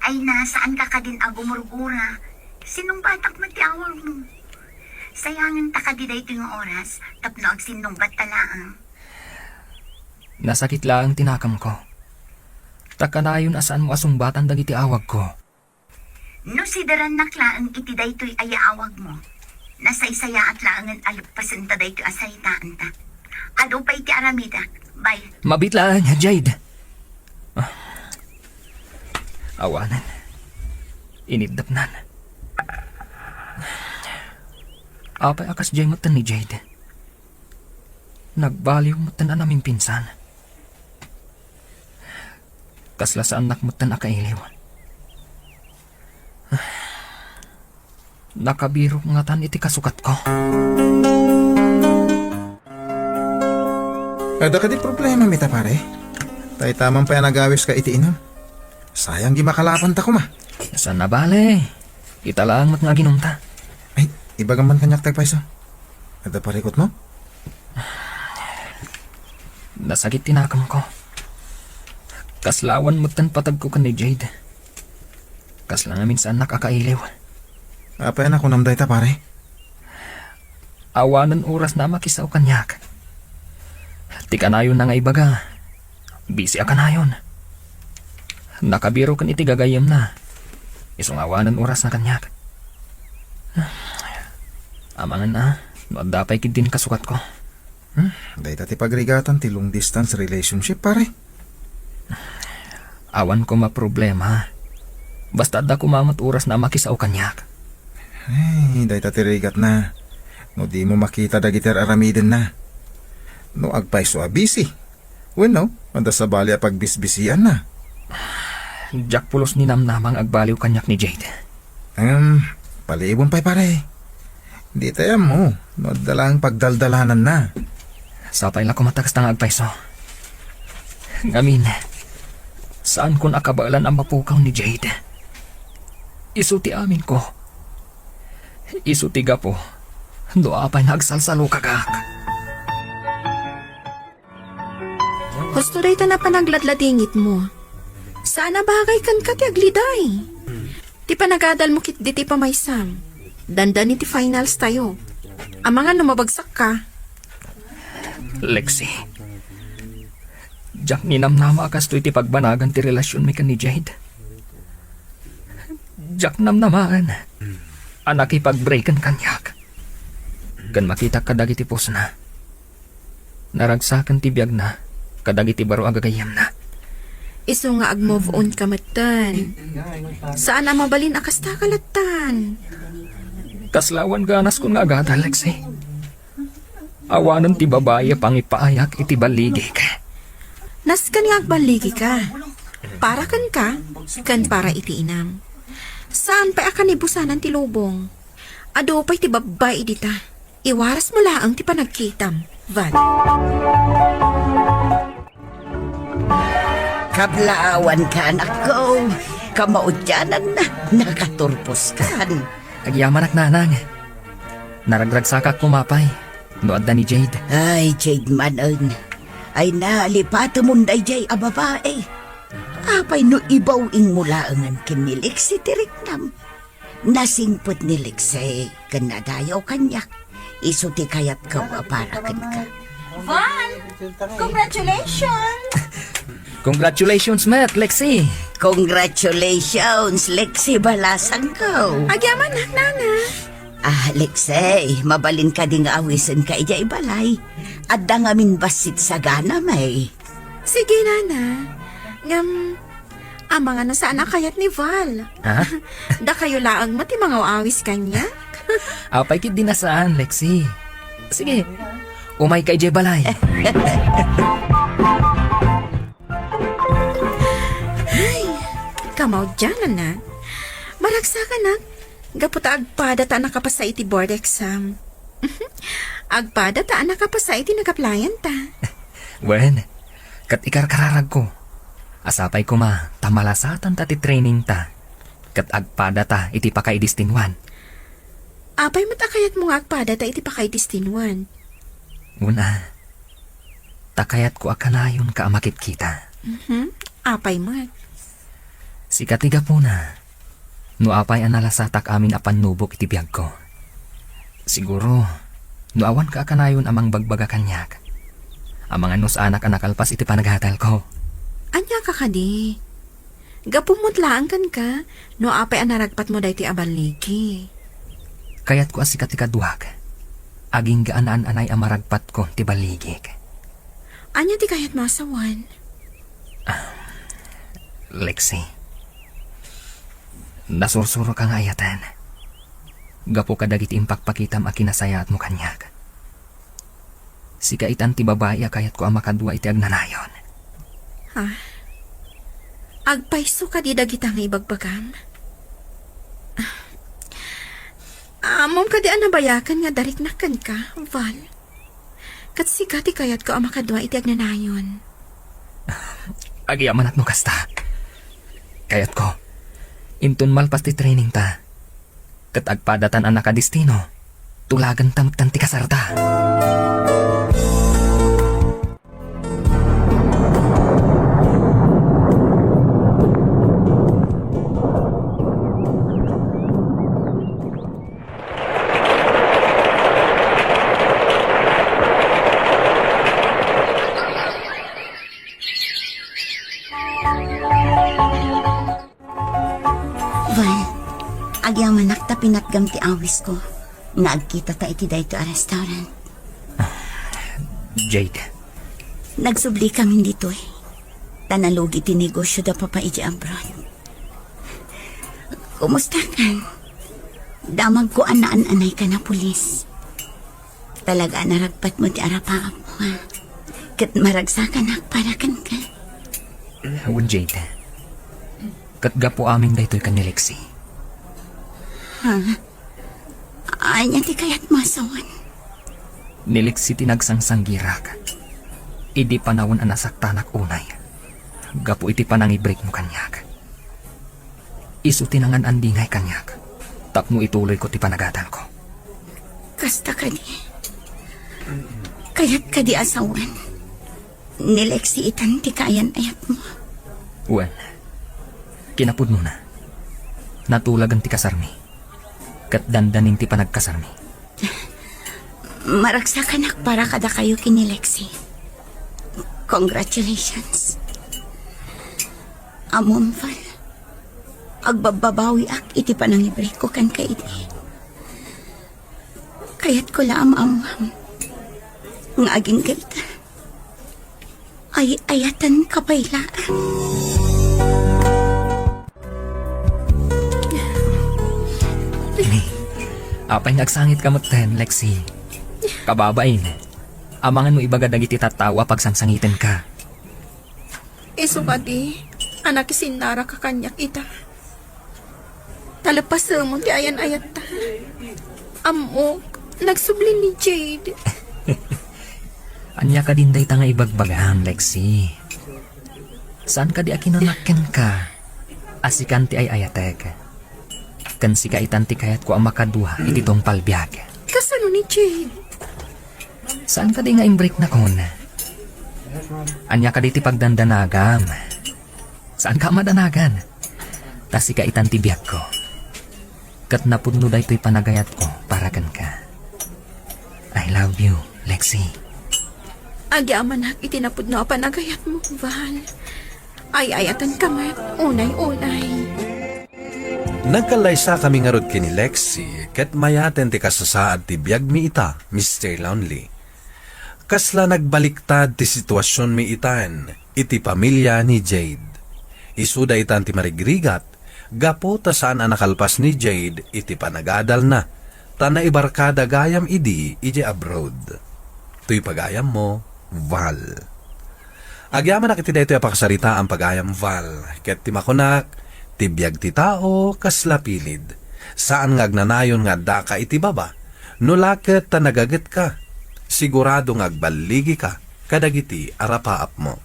Ay na, saanka kadin a gumurgura. Sinungbatak met ti awagmo. Sayangen ta kadi daytoy nga oras tapno agsinnungbat ta laeng. Nasakit laeng ti nakemko. Ta kanayon a saanmo a sungbatan dagiti awagko. No siderannak laeng iti daytoy a yaawagmo, nasaysayaat laengen a luppasen ta daytoy a saritaanta. Adu pay ti aramidek. Bye. Mabiit laeng, Jade. Ah. Awanen. Iniddepnan. Apay a kasdiay metten ni Jade? Nagbaliw metten a namimpinsan. Kasla saannak metten a kailiw. Nakabirok ngatan iti kasukatko. Adda kadi problema, mita, pare? Dayta man pay a nagawiska iti inam. Sayang di makalapanta koma. Saan a bale. Ita laeng met nga aginumta. Ay, ibagam man kaniak ti agpayso. Adda parikutmo? Nasakit ti nakemko. Kasla awan metten patagko ken ni Jade. Kasla ngamin saannak a kailiw. Apay a nakunam dayta, pare? Awanen orasna a makisao kaniak. Ti kanayonna nga ibaga, busy a kanayon. Nakabiroken iti gagayyemna. Isu nga awanen orasna kaniak. Amangan a, no adda pay ketdin kasukatko. Hmm, dayta ti pagrigatan ti long distance relationship, pare. Awan koma problema. Basta adda koma met orasna a makisao kaniak. Ay, dayta ti rigatna. No dimo makita dagiti ar-aramidenna. No agpayso a busy. Wenno, adda sabali a pagbisbisianna. Diak pulos ninamnama nga agbaliw kaniak ni Jade. Em, palibon pay, pare. Di tay ammo no adda laeng pagdaldalananna. Sapay la koma ta kasta nga agpayso. Ngamin, saankon a kabaelan a mapukaw ni Jade. Isu ti aminko. Isu ti gapu no apay nga agsalsalukagak. Husto dayta a panagladladingitmo. Saan a bagay kenka ti agliday. Ti panagadalmo ketdi ti pamaysam. Dandani ti finals tayo. Amangan no mabagsakka. Lexi, diak ninamnama a kastoy ti pagbanagan ti relasionmi ken ni Jade. Diak namnamaen a nakipag-breaken kaniak ken makitak kadagiti pusna. Naragsaken ti biagna kadagiti baro a gagayyemna. Isu nga ag-move on ka metten. Saan a mabalin a kasta ka lattan. Kasla awan ganaskon nga agada, Lexi. Awanen ti babai a pangipaayak iti balligik. Nasken nga agballigika. Para kenka, ken para iti inam. Saan pay a kanibusanan ti lubong. Adu pay ti babbai dita. Iwarasmo laeng ti panagkitam, Val. Kablaawanka, anakko. Kamaudiananna, nakaturposkan. Agyamanak, nanang. Naragragsakak koma pay no adda ni Jade. Ay, Jade manen. Ay, nalipatemon daydiay a babai. Apay no ibaw-ingmo laengen ken ni Lexi ti riknam? Nasingpet ni Lexi ken nadayaw kaniak. Isu ti kayatko a para kenka. Val, congratulations! Congratulations met, Lexi! Congratulations, Lexi, balasangko. Agyamanak, nana. Ah, Lexi, mabalin kadi nga awisenka idiay balay? Adda ngamin bassit saganam, ay. Sige, nana. Ngem, amangan no saan a kayat ni Val. Ha? Dakayo laeng met ti mangaw-awis kaniak. Apay ketdi a saan, Lexi. Sige, umayka idiay balay. Ay, kamaudiananna. Maragsakanak, gapu ta agpadata a nakapasa iti board exam. Agpadata a nakapasa iti nag-applyan-ta. Wen, ket ikarkararagko a sapay koma ta malasatanta ti training-ta, ket agpadata iti pakaidestinwan. Apay met a kayatmo nga agpadata iti pakaidestinwan? Una, ta kayatko a kanayonka a makitkita. Mhm. Apay met? Sika ti gapuna no apay a nalasatak amin a pannubok iti biagko. Siguro, no awanka a kanayon a mangbagbaga kaniak, amangan no saanak a nakalpas iti panagadalko. Ania ka kadi? Gapu met laeng kenka, no apay a naragpatmo daytoy a balligi. Kayatko a sika ti kaduak. Agingga a naan-anay a maragpatko ti balligik. Ania ti kayatmo a sawen? Ah, Lexi, nasursuroka nga ayaten. Gapu kadagiti impakpakitam a kinasayaatmo kaniak. Sika itan ti babai a kayatko a makadua iti agnanayon. Ha? Agpayso kadi dagita nga ibagbagam? Ah, ammom kadi a nabayaken nga dariknak kenka, Val? Ket sika ti kayatko a makadua iti agnanayon. Agyamanak no kasta. Kayatko, inton malpas ti training ta, ket agpadatan a nakadestino, tulaganta metten ti kasarta. Val, agyamanak ta pinatgam ti awisko nga agkitata iti daytoy a restaurant. Jade. Nagsubli kami ditoy. Ta nalugi ti negosio da Papa iti abroad. Kumustakan? Damagko a naan-anayka a pulis. Talaga a naragpatmo ti arapaapmo, ha? Ket maragsakanak para kenka. Wen, Jade. Ket gapu amin daytoy ken ni Lexi. Ha? Ania ti kayatmo a sawen? Ni Lexi ti nagsangsanggirak idi panawen a nasaktanak unay gapu iti panangibreakmo kaniak. Isu ti nangan-andingay kaniak tapno ituloyko ti panagadalko. Kasta kadi? Kayat kadi a sawen? Ni Lexi itan ti kaayan-ayatmo. Wen, kinapudnona, natulagen ti kasarmi, ket dandanin ti panagkasarmi. Maragsakanak para kadakayo ken ni Lexi. Congratulations. Ammom, Val. Agbabbabawiak iti panangibrikko kenka idi. Kayatko la a maammuam nga agingga ita. Ay-ayatenka pay laeng. Apay nga agsangitka metten, Lexi? Kababain, amangan no ibaga dagiti tattao a pagsangsangitenka. Isu kadi a nakisinnaraka kaniak ita. Ta leppasem ti ayan-ayatta. Ammok, nagsubli ni Jade. Ania kadin dayta nga ibagbagam, Lexi? Saan kadi a kinanak kenka a sikan ti ay-ayatek? Ken sika itan ti kayatko a makadua iti tungpal biag. Kasano ni Jade? Saan kadi nga imbriknakon? Ania kadi ti pagdandanagam? Saanka a madanagan. Ta sika itan ti biagko. Ket napudno daytoy panagayatko para kenka. I love you, Lexi. Agyamanak iti napudno a panagayatmo, Val. Ay-ayatenka met, unay-unay. Nagkallaysakami ngarud ken ni Lexi, ket mayaten ti kasasaad ti biagmi ita, Mister Lonely. Kasla nagbaliktad ti situasionmi itan iti pamilia ni Jade. Isuda itan ti marigrigat gapu ta saan a nakalpas ni Jade iti panagadalna, ta naibarkada gayam idi idiay abroad. Toy pagayammo, Val. Agyamanak iti daytoy a pakasaritaan, pagayam Val, ket ti makunak, ti biag ti tao, kasla pilid. Saan nga agnanayon nga addaka iti baba. No la ket ta nagagetka, sigurado nga agballigika kadagiti arapaapmo.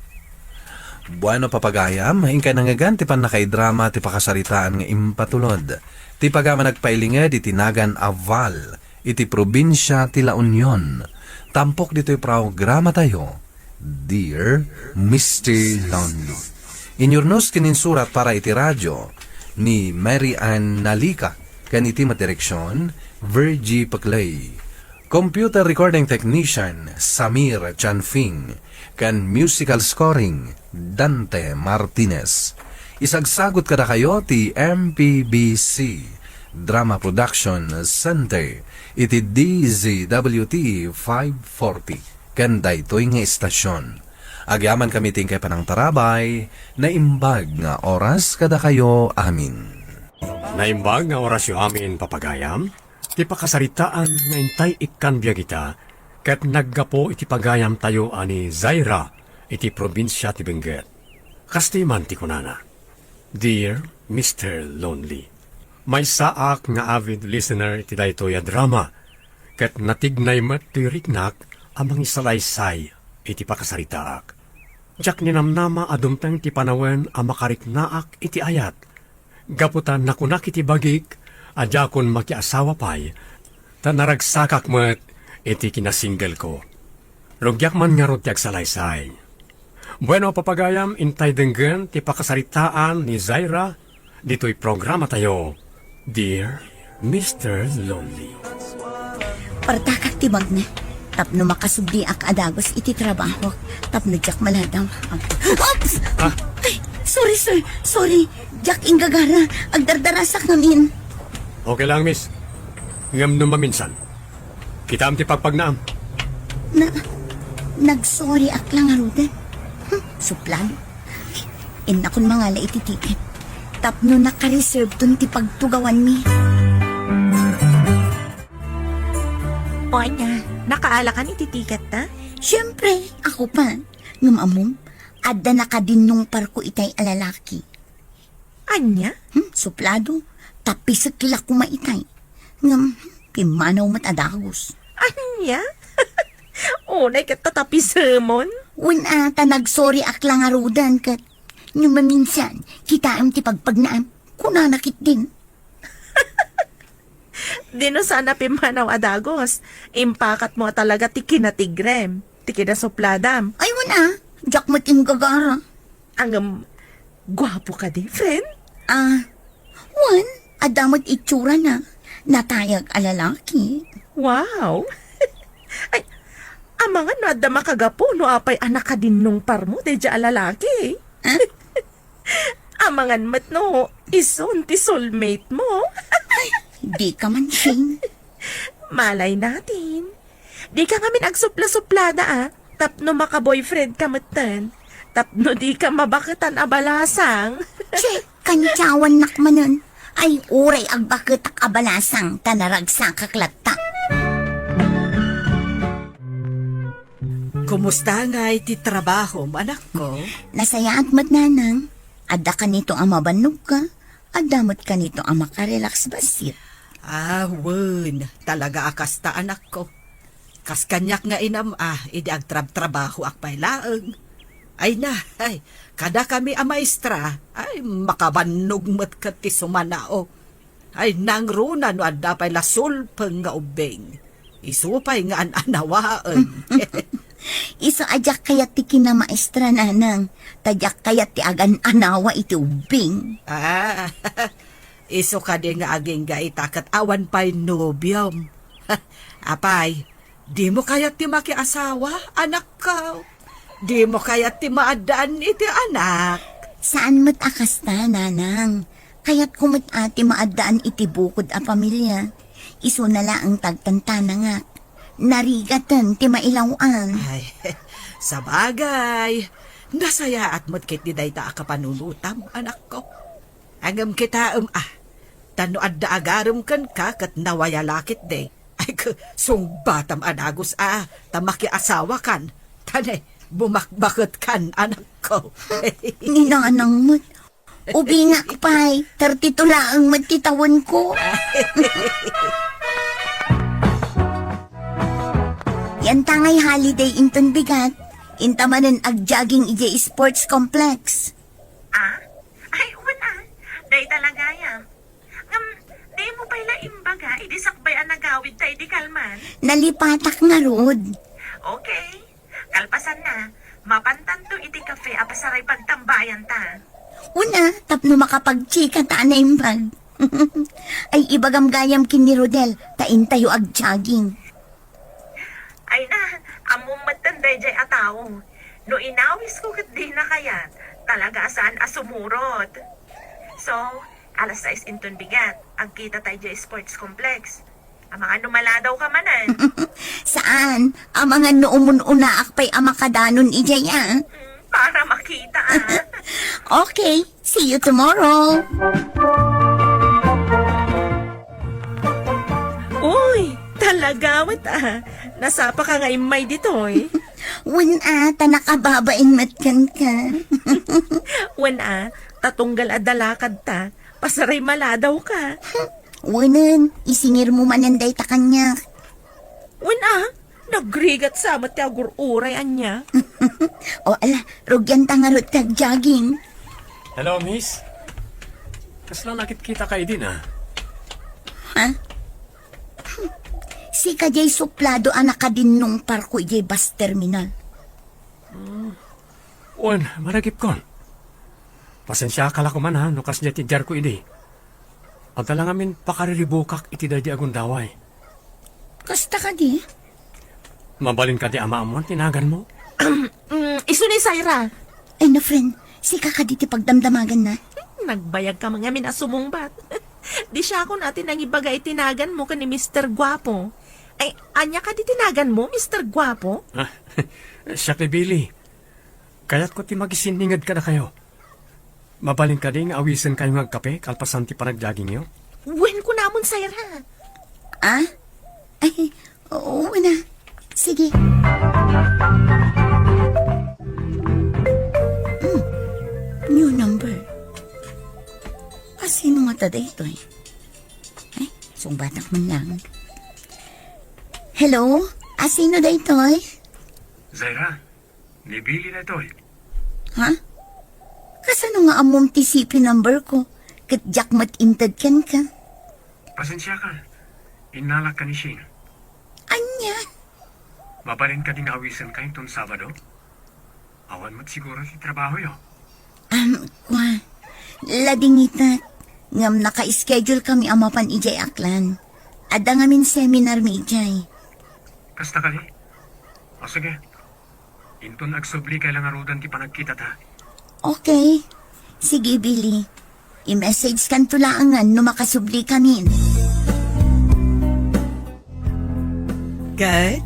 Bueno, papagayam, inkay nangngegan ti pannakaidrama ti pakasaritaan nga impatulod. Ti pagayam a nagpailinged iti nagan a Val, iti probinsia ti La Union. Tampok ditoy programatayo, Dear Mister Lonely. Inyurnos ken insurat para iti radio ni Mary Ann Nalica, ken iti madireksion, Virgie Paclay. Computer recording technician, Samir Chanfing, ken musical scoring, Dante Martinez. Isagsagut kadakayo ti M P B C Drama Production Center iti D Z W T five forty. Ken daytoy nga istasion. Agyamankami ti inkay panangtarabay, naimbag nga oras kadakayo amin. Naimbag nga orasyo amin, papagayam, ti pakasaritaan nga intay ikkan biag ita, ket naggapu iti pagayamtayo a ni Zaira iti probinsia ti Benguet. Kastoy man ti kunana, Dear Mister Lonely, maysaak nga avid listener iti daytoy a drama, ket natignay met ti riknak a mangisalaysay iti pakasaritaak. Diak ninamnama a dumteng ti panawen a makariknaak iti ayat, gapu ta nakunak iti bagik a diakon makiasawa pay, ta naragsakak met iti kinasinggelko. Rugiak man ngarud ti agsalaysay. Bueno, papagayam, intay denggen ti pakasaritaan ni Zaira ditoy programatayo, Dear Mister Lonely. Partakak ti magna tapno makasubliak a dagus iti trabahok tapno diak maladaw. Oops! Ah? Ay, sorry, sir. Sorry. Diak inggagara. Agdardarasak ngamin. Okay lang, miss. Ngem no maminsan, kitaem ti pagpagnaam. Na, nagsorry ak lang ngaruden. Hmm, suplado. Innakon mangala iti tiket tapno nakareserveton ti pagtugawanmi. O ania, nakaalakan iti tiket ta? Siyempre, ako pa. Ngem ammom, adda nakadinnungparko itay a lalaki. Ania? Hmm, suplado. Tapisek la koma itay. Ngem, hmm, pimmanaw met a dagus. Ania? Unay ket tatapisemon? Wen a, ta nagsorry ak lang ngaruden ket no maminsan, kitaem ti pagpagnaam. Kunana ketdin. Di no saan a pimmanaw a dagus, impakatmo a talaga ti kinatigrem, ti kinasupladam. Ay, wen a, diak met inggagara. Ngem, guapo kadi, friend? Ah, wen, adda met itsurana. Natayag a lalaki. Wow! Ay, amangan no adda makagapu no apay a nakadinnungparmo daydiay a lalaki. Ah? Amangan met no Isun ti soulmate mo. Ay, di ka man, Shane. Malay natin. Di ka ngamin agsupla-suplada, ah. Tapno maka-boyfriend ka metten. Tapno di ka mabaketan a balasang. Che, kantiawannak manen. Ay, uray agbaketak a balasang, ta naragsakak latta. Kumusta ngay ti trabahom, anakko? Nasayaat met, nanang. Adda kanito a mabannogka, adda met kanito a makarelax bassit. Ah, wen, talaga a kasta, anakko. Kas kaniak nga inam-a, idi agtrabtrabahoak pay laeng. Ay na, ay, kadakami a maestra, ay, makabannog met ket ti sumanao. Ay, nangruna no adda pay la sulpeng nga ubbing. Isu pay nga an-anawaen. Isu a diak kayat ti kinamaestra, nanang, ta diak kayat ti agan-anawa iti ubbing. Ah, isu kadi nga agingga ita ket awan pay nobiom. Apay, dimo kayat ti makiasawa, anakko? Dimo kayat ti maaddaan iti anak? Saan met a kasta, nanang. Kayatko met a ti maaddaan iti bukod a pamilia. Isuna laeng ti agtantanangak. Narigaten ti mailaw-an. Ay, sabagay. Nasayaat met ketdi dayta a kapanunotam, anakko. Ngem kitaem a, ta no adda agarem kenka ket nawaya la ketdi. Ay, k-, sungbatam a dagus a, ta makiasawakan. Ta ne, bumakbaketkan, anakko. Ni nanang met. Ubingak pay, thirty-two laeng met ti tawenko. Yanta ngay holiday inton bigat, inta manen agjogging idiay sports complex. Ah? Ay, wen a. Dayta la gayam. Ngem, dimo pay la imbaga idi sakbay a nagawidta idi kalman? Nalipatak ngarud. Okay. Kalpasanna, mapantanto iti cafe a pasaray pagtambayanta. Wen a, tapno makapagtsikata a naimbag. Ay, ibagam gayam ken ni Rodel, ta intayo agjogging. Ay na, ammom metten daydiay a tao. No inawisko ket dina kayat, talaga a saan a sumurot. So, alas sais inton bigat, agkitata idiay sports complex. Amangan no maladawka manen. Saan? Amangan no umun-unaak pay a makadanon idiay, ah. Mm, para makita, ah. Okay, see you tomorrow. Uy, talaga met, ah. Nasapaka nga immay ditoy. Wen a, ta nakababain met kenka. Wen a, ta tunggal a dalakadta, pasaray maladawka. Wenen, isingirmo manen dayta kaniak. Wen a, nagrigat sa met ti agur-uray ania. O ala, rugianta ngarud ti agjogging. Hello, miss. Kasla nakitkitaka idin a? Ha? Sika diay suplado a nakadinnungparko idiay bus terminal. Wen, malagipkon. Pasensiaka la koman a no kasdiay ti diarko idi. Adda la ngamin pakariribukak iti daydi a gundaway. Kasta kadi? Mabalin kadi a maammuan ti naganmo? Mm, isu ni Syra. Ay na, friend, sika kadi ti pagdamdamaganna? Nagbayagka man ngamin a sumungbat. Di siakon a ti nangibaga iti naganmo ken ni Mister Guapo. Ay, ania kadi ti naganmo, Mister Guapo? Ah, siak ni Billy. Kayatko ti magisinninged kadakayo. Mabalin kadi nga awisenkayo nga agkape kalpasan ti panagjoggingyo? Wen kunamon, Syra. Ah? Ay, oo na. Sige. Hmm. New number. Asino ngata daytoy? Ay, sungbatak man lang. Hello? Asino daytoy? Zaira, ni Billy daytoy. Ha? Kasano nga ammom ti C P number ko? Ket diak met inted kenka. Pasensiaka. Innalak ken ni Shane. Ania? Mabalin kadi nga awisenkayo inton Sabado? Awan met siguro ti trabahoyo. Am, kua. Ladingitek. Ngem naka-schedule kami a mapan idiay Aklan. Adda ngamin seminar mi idiay. Kasta kadi? O sige. Inton agsubli kay la ngaruden ti panagkitata. Okay. Sige, Billy. I-message kanto laengen no makasubli kamin. Ket,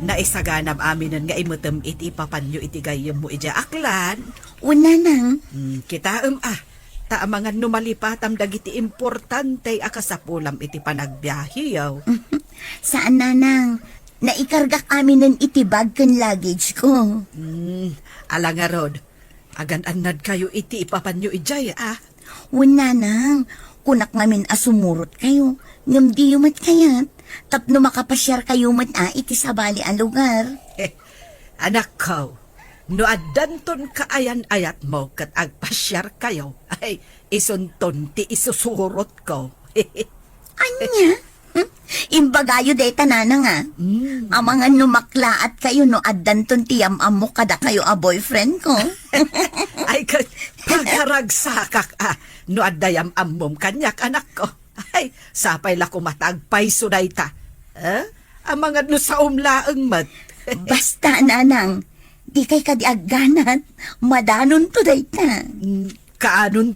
naisaganam aminen nga imetem iti ipapanyo iti gayyemmo idiay Aklan. Wen, nanang. Hmm, kitaem a, ta amangan no malipatam dagiti importante a kasapulam iti panagbiaheyo. Saan, nanang. Naikargak aminen iti bag ken luggage ko. Hmm, ala ngarud, agan-annadkayo iti ipapanyo idiay, a? Wen, nanang, kunak ngamin a sumurotkayo, ngem diyo met kayat, tapno makapasiarkayo met a iti sabali a lugar. Anakko, no addanton kaayan-ayatmo ket agpasiarkayo, ay, isunton ti isusurotko. Ania? Hmm? Imbagayo dayta, nanang, a. Mm. Amangan no maklaatkayo no addanton ti yam-ammo kadakayo a boyfriend ko. Ay, ka-, pagaragsakak, a, no adda yam-ammom kaniak, anakko. Ay, sapay la koma ta agpayso dayta. Eh? Amangan no saom laeng met. Basta, nanang, dikay kadi agganat, madanonto dayta. Mm, kaanon